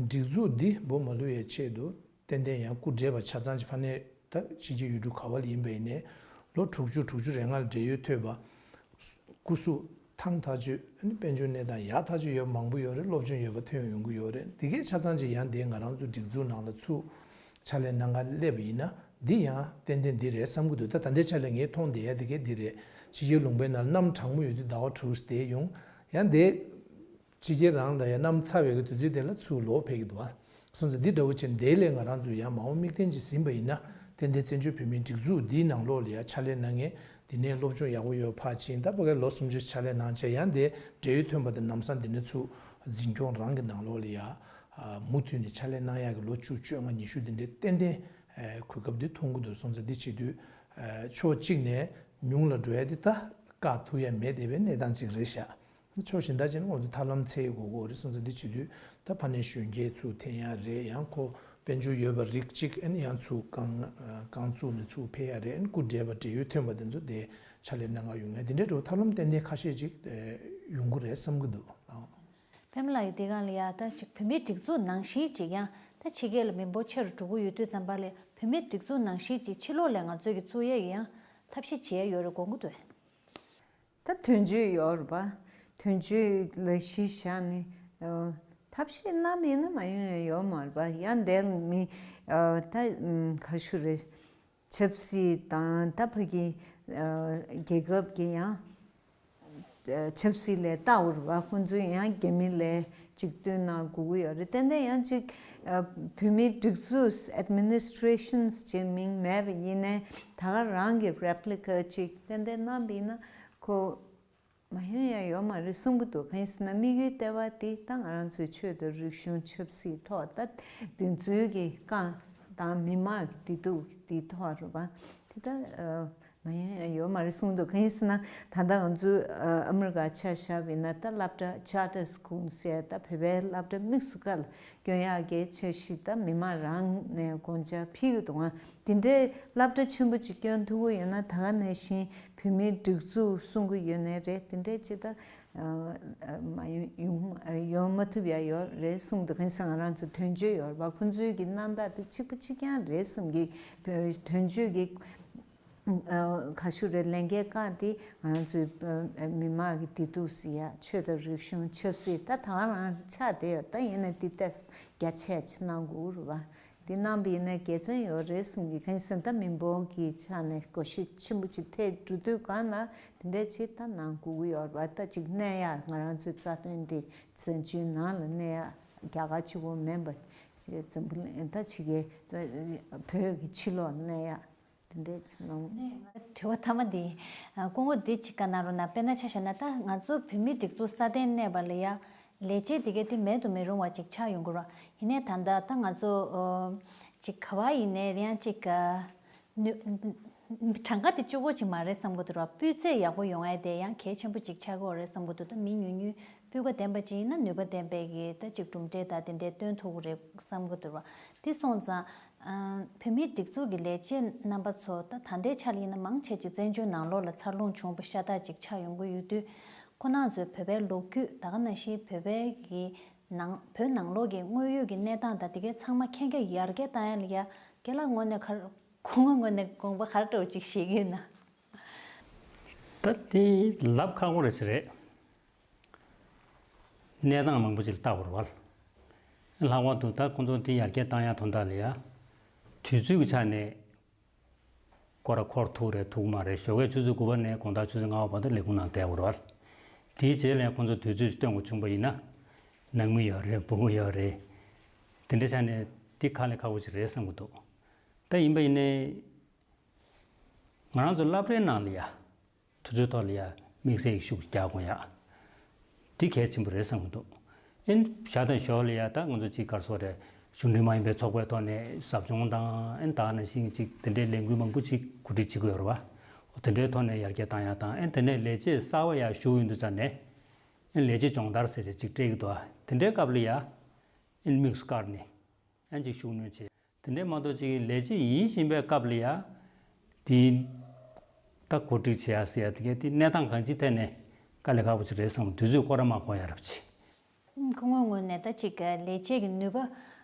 སྒྲིག་འཛུགས་འདི་སྦོ་མ་ལུག་ཡའི་ཆེད་དུ་ཏན་ཏན་ཡང་སྐུ་བགྲེས་པ་ཆ་ཚང་ཅིག་ཕ་ནས་ད་ཕྱི་རྒྱལ་ཡུལ་གྲུ་ག་བ་ལ་ཡིན་པ་ཡིན་ནའི་ལོ་དྲུག་ཅུ་དྲུག་ཅུ་རེ་ལྔ་ལ་བགྲེས་ཡོལ་ཐོབ་པ། སྐུ་གཟུགས་ཐང་ཐག་ཆོད། ཨ་ནི་དཔལ་འབྱོར་གནས་སྟངས་ཡག་ཐག་ཆོད་ཡོད་མང་པོ་ཡོད་རེད། སློབ་སྦྱོང་ཡོད་པ་ཐོན་ཡོང་གི་ཡོད་རེད། འདི་གའི་ཆ་ཚང་ཅིག་ཡང་འདི་ང་རང་ཚོ་སྒྲིག་འཛུགས་ནང་ལ་ཚུར་ཕྱག་ལས་གནང་ག་སླེབས་པ་ཡིན་ན་འདི་ཡང་ཏན་ཏན་འདི་རེད་བསམ་གྱི་འདུག་ད་ད་ལྟའི་ཆ་ལ་ངས་མཐོང་བསྡད་ཡ་འདི་གའི་འདི་རེད། ཕྱི་རྒྱལ་ལུང་པའི་ནང་གནམ་གྲང་མོ་ཡོད་དུས་ཟླ་བ་དྲུག་བསྡད་ཡོང་། ཡང་དེ་ཕྱི་རྒྱལ་རང་ལ་ཡང་གནམ་ཚ་བའི་གི་དུས་ཚོད་དེ་ལ་ཚུར་ལོག་ཕེབས་ཀྱི་འདུག་བ། སོང་ཙང་འདི་འདྲ་བོ་བྱས་ནས་དེ་ལས་ང་རང་ཚོས་ཡང་མ་འོངས་དམིགས་རྟེན་ཅིག་ཟིན་པ་ཡིན་ན། ཏན་ཏན་བཙན་བྱོལ་བོད་མིའི་སྒྲིག་འཛུགས་འདིའི་ནང་ལོགས་ལ་ཡང་ཕྱག་ལས་གནང་མཁན་འདི་ནས་སློབ་སྦྱོང་ཡག་པོ་ཡོད་ཕར་ཕྱིན། ད་ཕ་གིར་ལོ་སུམ་ཅུ་ཕྱག་ལས་གནང་བྱས། ཡང་དེ་འབྲེལ་ཡོད་ཐོན་པ་དང་ལམ་སང་འདི་ནས་ཚུར་འཛིན་སྐྱོང་རང་གི་ནང་ལོགས་ལ་ཡང་མུ་མཐུད་ནས་ཕྱག་ལས་གནང་ཡག་གི་ལོ་བཅུ་བཅོ་ལྔ་ཉི་ཤུ་འདི་འདྲའི་ཏན་ཏན་གོ་སྐབས་འདི་མཐོང་གི་འདུག་སོང་ཙང་འདི་བྱེད་དུས་ཕྱོགས་གཅིག་ནས་ཉུང་ལ་འགྲོ་ཡ་འདི་ད་བཀག་ཐུབ་ཡ་མེད་བསྡད་པའི་གནས་སྟངས་ཅིག་རེད་ཤག་ཕྱོགས་གཞན་དག་ཅིག་ནི་ང་ཚོ་ཐབས་ལམ་འཚོལ་དགོས་ཀྱི་རེད། སོང་ཙང་འདི་བྱེད་དུས་ད་ཕ་ནས་གཞོན་སྐྱེས་ཚུར་འཐེན་ཡ་རེད། ཡང་ཁོ་དཔལ་འབྱོར་ཡོད་པ་རིགས་གཅིག་ཨ་ནི་ཡང་ཚུར་རྐང་རྐང་བཙུགས་ནས་ཚུར་ཕེབས་ཡ་རེད། ཨ་ནི་སྐུ་བགྲེས་པ་འབྲེལ་ཡོད་ཐོན་པ་དེ་ཚོ་དེ་ཕྱག་ལས་གནང་ག་ཡོང་ཡ་དེ་འདྲའི་འགྲོ་ཐབས་ལམ་ཏན་ཏན་ཁ་ཤས་ཅིག་ཡོང་གི་རེད་བསམ་གྱི་འདུག་པད་མ་ལགས་ཀྱིས་འདི་ག་ལ་ཡ་ད་ཅིག་བོད་མིའི་སྒྲིག་འཛུགས་ནང་བཞིན་ཅིག་ཡང་ད་ཕྱི་རྒྱལ་ལ་མི་འབོར་ཆེ་རུ་འགྲོ་གི་ཡོད་དུས་ཙམ་པ་ལ་བོད་མིའི་སྒྲིག་འཛུགས་ནང་བཞིན་ཅིག་ཕྱི་ལོགས་ལ་ང་ཚོས་ཀྱི་བཙུགས་ཡས་ཀྱི་ཡང་ཐབས་ཤེས་བྱེད་ཡ་ཡོད་རེད་དགོངས་ཀྱི་འདུག་ད་དོན་གཅོད་ཡོད་རེད་པ། དོན་གཅོད་ལ་གཞི་བཞག་ནས་ཨ་ཐབས་ཤེས་གནང་མེད་ན་མ་ཡོང་ཡ་ཡོད་མ་རེད་པ། ཡང་འདིར་མི་ཨ་ད་ཨམ་ག་ཞུ་རེད། ཆབ་སྲིད་དང་ད་ཕ་གི་ཨ་རྒྱལ་ཁབ་ཀྱི་ཡང་ཨ་ཆབ་སྲིད་ལས་ལྟ་བ་རེད་པ། ཁོང་ཚོས་ཡང་རྒྱ་མི་ལ་ཅིག་བསྟུན་གནང་དགོས་ཀྱི་ཡོད་རེད། ཏན་ཏན་ཡང་ཅིག་ཨ་བོད་མིའི་སྒྲིག་འཛུགས་administrations་ཅེས་མིང་མེད་པ་ཡིན་ནའི་ད་ག་རང་གི་replica་ཅིག་ཏན་ཏན་གནང་པ་ཡིན་ན་ཁོ་མ་ཡོང་ཡ་ཡོད་མ་རེད་བསམ་གྱི་འདུག་གང་ཡིན་ཟེར་ན་དམིགས་ཡུལ་ལྟེ་བ་དེ་ད་ང་རང་ཚོའི་ཆོས་དང་རིག་གཞུང་ཆབ་སྲིད་ཐོག་ད་འདི་ཚོའི་གི་རྐང་དང་མི་མང་གི་བདེ་སྡུག་དེ་ཐོག་རེད་པ། དེ་ད་ཨ་མ་ཡོང་ཡ་ཡོད་མ་རེད་གསུངས་འདུག་གང་ཡིན་ཟེར་ན་ད་ལྟ་ང་ཚོའི་ཨ་ཨ་མི་རི་ཀ་ཆ་བཞག་པ་ཡིན་ན་ད་སློབ་གྲྭ་charter school་ཟེར་ད་བོད་པའི་སློབ་གྲྭ་དམིགས་སུ་བཀར་ལ་སྐྱོན་ཡག་གི་འཆར་གཞི་ད་མི་མང་རང་ནས་དགོངས་འཆར་ཕུལ་གྱི་འདུག་ང་དེ་འདྲའི་སློབ་གྲྭ་ཆེན་པོ་ཅིག་སྐྱོན་ཐུབ་ཀྱི་ཡོད་ན་ད་ག་ནང་བཞིན་བོད་མིའི་སྒྲིག་འཛུགས་གསུང་གི་ཡོད་ནའི་རེད། དེ་འདྲའི་ཅི་ད་མ་ཡོང་ཡོང་མ་ཐུབ་ཡ་ཡོད་རེད་གསུངས་འདུག་གང་ཟེར་ང་རང་ཚོ་དོན་གཅོད་ཡོད་རེད་པ། ཁོང་ཚོའི་གི་རྣམ་ཐར་དེ་གཅིག་པ་གཅིག་རྐྱང་རེད་བསམ་གི། དོན་གཅོད་ཀྱི་ཨ་ག་ཞུ་རེད། ལས་འགན་བཀག་སྟེ་ང་རང་ཚོའི་ཨ་མི་དམངས་ཀྱི་བདེ་སྡུག་ཟེར་ཡ་ཆོས་དང་རིག་གཞུང་ཆབ་སྲིད་ད་ད་ག་རང་ཆགས་བསྡད་ཡོད། ད་ཡིན་ན་འདི་ཏོག་ཙམ་རྒྱ་ཆེ་ཅིག་གནང་དགོས་རེད་པ། འདི་གནང་པ་ཡིན་ན་དགེ་མཚན་ཡོད་རེད་གསུང་གི། གང་ཡིན་ཟེར་ན་ད་མི་འབོར་གྱི་ཆ་ནས་གོ་ཤུགས་ཆེན་པོ་ཅིག་ཐེབས་འགྲོ་དུས་གང་ལ་དེ་འདྲའི་ཅིག་ད་གནང་དགོས་ཀྱི་ཡོད་རེད་པ། ད་ཅིག་གནས་ཡག་ང་རང་ཚོའི་རྩ་དོན་འདི་བཙན་བྱོལ་ནང་ལ་གནས་ཡག་རྒྱ་གར་གཅིག་པོ་མིན་པ་ཅིག་འཛམ་བུ་གླིང་ད་ཅིག་གི་བོད་ཀྱི་ཕྱི་ལོགས་གནས་ཡག་དེ་འདྲས་ཅིག་གནང་། དྲི་བ་མཐའ་མ་འདི། སྐུ་ངོ་འདི་ཅིག་བཀའ་གནང་རོགས་གནང་། དཔེར་ན་ཆ་བཞག་ན་ད་ང་ཚོ་བོད་མིའི་སྒྲིག་འཛུགས་སྲ་བརྟན་གནས་པ་ལ་ཡ་ལས་བྱེད་འདི་གས་དེ་མེད་དུ་མི་རུང་བ་ཅིག་ཆགས་ཡོང་གི་རེད། ཡིན་ནའི་ད་ལྟ་ད་ང་ཚོ་ཅིག་ག་བ་ཡིན་ནའི་ཡང་ཅིག་ནུས་གྲངས་ཀ་དེ་གཅིག་པོ་ཅིག་མ་རེད་བསམ་གི་འདུག་ར། སྤུས་ཚད་ཡག་པོ་ཡོང་ཡ་དེ་ཡང་གལ་ཆེན་པོ་ཅིག་ཆགས་ཀྱི་ཡོད་རེད་བསམ་གི་འདུག་ད་མི་ཉུང་ཉུང་སྤུས་ཀ་ལྡན་པ་ཅིག་ཡིན་ན་ནུས་པ་ལྡན་པའི་གི་ད་ཅིག་གྲུབ་འབྲས་ད་དེ་འདྲས་སྟོན་ཐུབ་ཀྱི་རེད་བསམ་གི་འདུག་ར། དེ་སོང་ཙང་། བོད་མིའི་སྒྲིག་འཛུགས་ཀྱི་ལས་བྱེད་རྣམ་པ་ཚོ་ད་ད་ལྟའི་ཆར་ཡིན་ན་མང་ཆེ་ཅིག་བཙན་བྱོལ་ནང་ལོགས་ལ་འཚར་ལོངས་བྱུང་བ་ཤ་སྟག་ཅིག་ཆགས་ཡོང་གི་ཡོད་དུས། ཁོ་རང་ཚོའི་བོད་པའི་ལོ་རྒྱུས་ད་ག་ནང་བཞིན་བོད་པའི་གི་ནང་བོད་ནང་ལོགས་ཀྱི་དངོས་ཡོད་ཀྱི་གནས་སྟངས་དང་དེ་གའི་ཚང་མ་མཁྱེན་རྒྱ་ཡར་རྒྱས་བཏང་ཡ་ལ་ཡ་རྒན་ལགས་ངོས་ནས་ག་རེ་སྐུ་ངོ་ངོས་ནས་དགོངས་པ་ག་རེ་འདྲ་བོ་ཅིག་བཞེས་ཀྱི་ཡོད་ན། ད་དེ་ལབ་ཁག་པོ་རེད་ཟེར་རེད། གནས་སྟངས་མང་པོ་ཅིག་ལ་བལྟ་དགོས་རེད་བ། ལྷག་པར་དུ་ད་ཁོང་ཚོ་དེ་ཡར་རྒྱས་བཏང་ཡ་དོན་དག་ལ་ཡ། དུས་ཚོད་ཀྱི་ཆ་ནས་སྐོར་ར་འཁོར་ཐུབ་རེད་ཐུབ་མ་རེད། ཞོགས་ཀས་ཆུ་ཚོད་དགུ་པ་ནས་དགོང་དག་ཆུ་ཚོད་ལྔ་པ་བར་དུ་ལས་ཁུངས་ནང་བསྡད་དགོས་རེད་བ། དེའི་རྗེས་ལ་ཁོང་ཚོ་དུས་ཚོད་སྟོན་དགོས་བྱུང་པ་ཡིན་ན། ནང་མི་ཡོད་རེད་བུ་མོ་ཡོད་རེད། དེ་འདྲའི་ཆ་ནས་དེ་དཀའ་ལས་ཁག་པོ་ཅིག་རེད་བསམ་གྱི་འདུག་ད་ཡིན་པ་ཡིན་ནའི། ང་རང་ཚོ་སློབ་གྲྭའི་ནང་ལ་ཡ། དུས་ཚོད་ཐོག་ལ་ཡ་དམིགས་བསལ་ཤུགས་རྒྱག་དགོས་ཡ། འདི་གལ་ཆེན་པོ་རེད་བསམ་གྱི་འདུག་ཨེ་ནི་ཞག་དང་ཞོར་ལ་ཡ་ད་ང་ཚོ་གཅིག་ག་རེ་ཟེར་དགོས་རེད། གཞུང་འབྲེལ་མ་ཡིན་པའི་ཚོགས་པའི་ཐོག་ནས་ཟབ་སྦྱོང་དང་ཨེ་ནི་ད་ག་ནང་བཞིན་གཅིག་དེ་འདྲའི་ལས་འགུལ་མང་པོ་ཅིག་གོ་སྒྲིག་བྱེད་ཀྱི་ཡོད་རེད་བ། འོ་དེ་འདྲའི་ཐོག་ནས་ཡར་རྒྱས་བཏང་ཡ་དང་ཨེ་ནི་དེ་ནས་ལས་བྱེད་གསར་པ་ཡར་ཞུགས་ཡོང་དུས་ཙམ་ནས་ཨེ་ནི་ལས་བྱེད་སྦྱོང་བརྡར་ཟེར་བྱས་ཅིག་སྤྲད་ཀྱི་འདུག་ཨ་དེ་འདྲའི་སྐབས་ལ་ཡ་ཨེ་ནི་དམིགས་སུ་བཀར་ནས། ཡང་ཅིག་ཤུགས་སྣོན་བྱེད། དེ་འདྲའི་མ་གཏོགས་ཅིག་ལས་བྱེད་ཡིན་བཞིན་པའི་སྐབས་ལ་ཡ། དེ། ད་གོ་སྒྲིག་བྱེད་ཡ་ཟེར་ཡ་དེ་གས་དེ་གནས་སྟངས་གང་ཅིའི་ཐད་ནས་དཀའ་ལས་ཁག་པོ་ཅིག་རེད་བསམ། དུས་ཚོད་སྐོར་ར་མ་གོ་ཡ་རབ་ཆེ། ཁོ་ངོས་ངོས་ནས་ད་ཅིག་ལས་བྱེད་ཀྱི་ནུས་པ་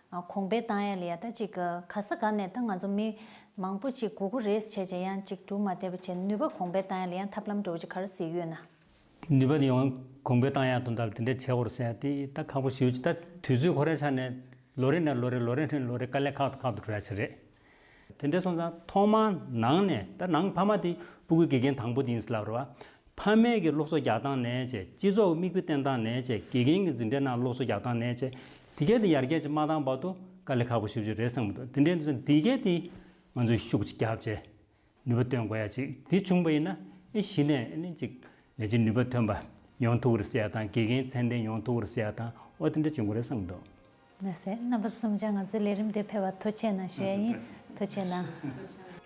གོང་འཕེལ་བཏང་ཡ་ལ་ཡ་ད་ཅིག་ག་ས་ག་ནས་ད་ང་ཚོ་མི་མང་པོ་ཅིག་དགོས་ཀྱི་རེད་བྱས་བྱས་ཡང་ཅིག་འགྲུབ་མ་བསྡད་པ་བྱས་ནུས་པ་གོང་འཕེལ་བཏང་ཡ་ལ་ཡང་ཐབས་ལམ་འདྲ་བོ་ཅིག་ག་རེ་གཟིགས་ཡོད་ན། ནུས་པ་དེ་ཡང་གོང་འཕེལ་བཏང་ཡག་དོན་དག་ལ་དེ་འདྲའི་བྱེད་དགོས་རེད་ཟེར་ཡ་དེ་ད་ཁག་པོ་ཞེ་པོ་ཅིག་ད་དུས་ཚོད་ཁོ་རའི་ཆ་ནས་ལོ་རེ་ནས་ལོ་རེ་ལོ་རེ་ནས་ལོ་རེ་དཀའ་ལས་ཁག་ཏུ་ཁག་ཏུ་འགྲོ་ཡ་ཅིག་རེད། དེ་འདྲ་སོང་ཙང་ཐོག་མར་ནང་ནས། ད་ནང་ཕ་མ་དེ་སྤུ་གུའི་དགེ་རྒན་དང་པོ་དེ་ཡིན་ཟེར་ལབ་རེད་བ། ཕ་མས་ཀྱི་སློབ་གསོ་རྒྱག་སྟངས་ནས་བྱས། སྤྱི་ཚོགས་ཀྱི་མིག་དཔེ་བསྟན་སྟངས་ནས་བྱས། དགེ་རྒན་གྱི་འཛིན་གྲྭའི་ནང་སློབ་གསོ་རྒྱག་སྟངས་ནས་བྱས། དེ་གས་དེ་ཡར་རྒྱས་ཅིག་མ་བཏང་བར་དུ་དཀའ་ལས་ཁག་པོ་ཞེ་པོ་ཅིག་རེད་བསམ་གྱི་འདུག་དེ་འདྲ་ཡིན་དུས་ཙང་དེ་གས་དེ་ང་ཚོས་ཤུགས་ཅིག་བརྒྱབ་བྱས་ནུས་པ་བཏོན་དགོས་ཡ་ཅིག་དེ་བྱུང་བ་ཡིན་ན་ཨེ་གཞི་ནས་ཨེ་ནི་ཅིག་ལས་བྱེད་ནུས་པ་ཐོན་པ་ཡོང་ཐུབ་ཀྱི་རེད་ཟེར་ཡ་དང་། དགེ་རྒན་ཚད་ལྡན་ཡོང་ཐུབ་ཀྱི་རེད་ཟེར་ཡ་དང་། འོ་དེ་འདྲ་བྱུང་གི་རེད་བསམ་གྱི་འདུག་ལགས་སེ། རྣམ་པ་གསུམ་ཆ་ང་ཚོའི་ལས་རིམ་འདིར་ཕེབས་པར་ཐུགས་རྗེ་གནང་ཞུ་ཡ་ཡིན། ཐུགས་རྗེ་གནང་།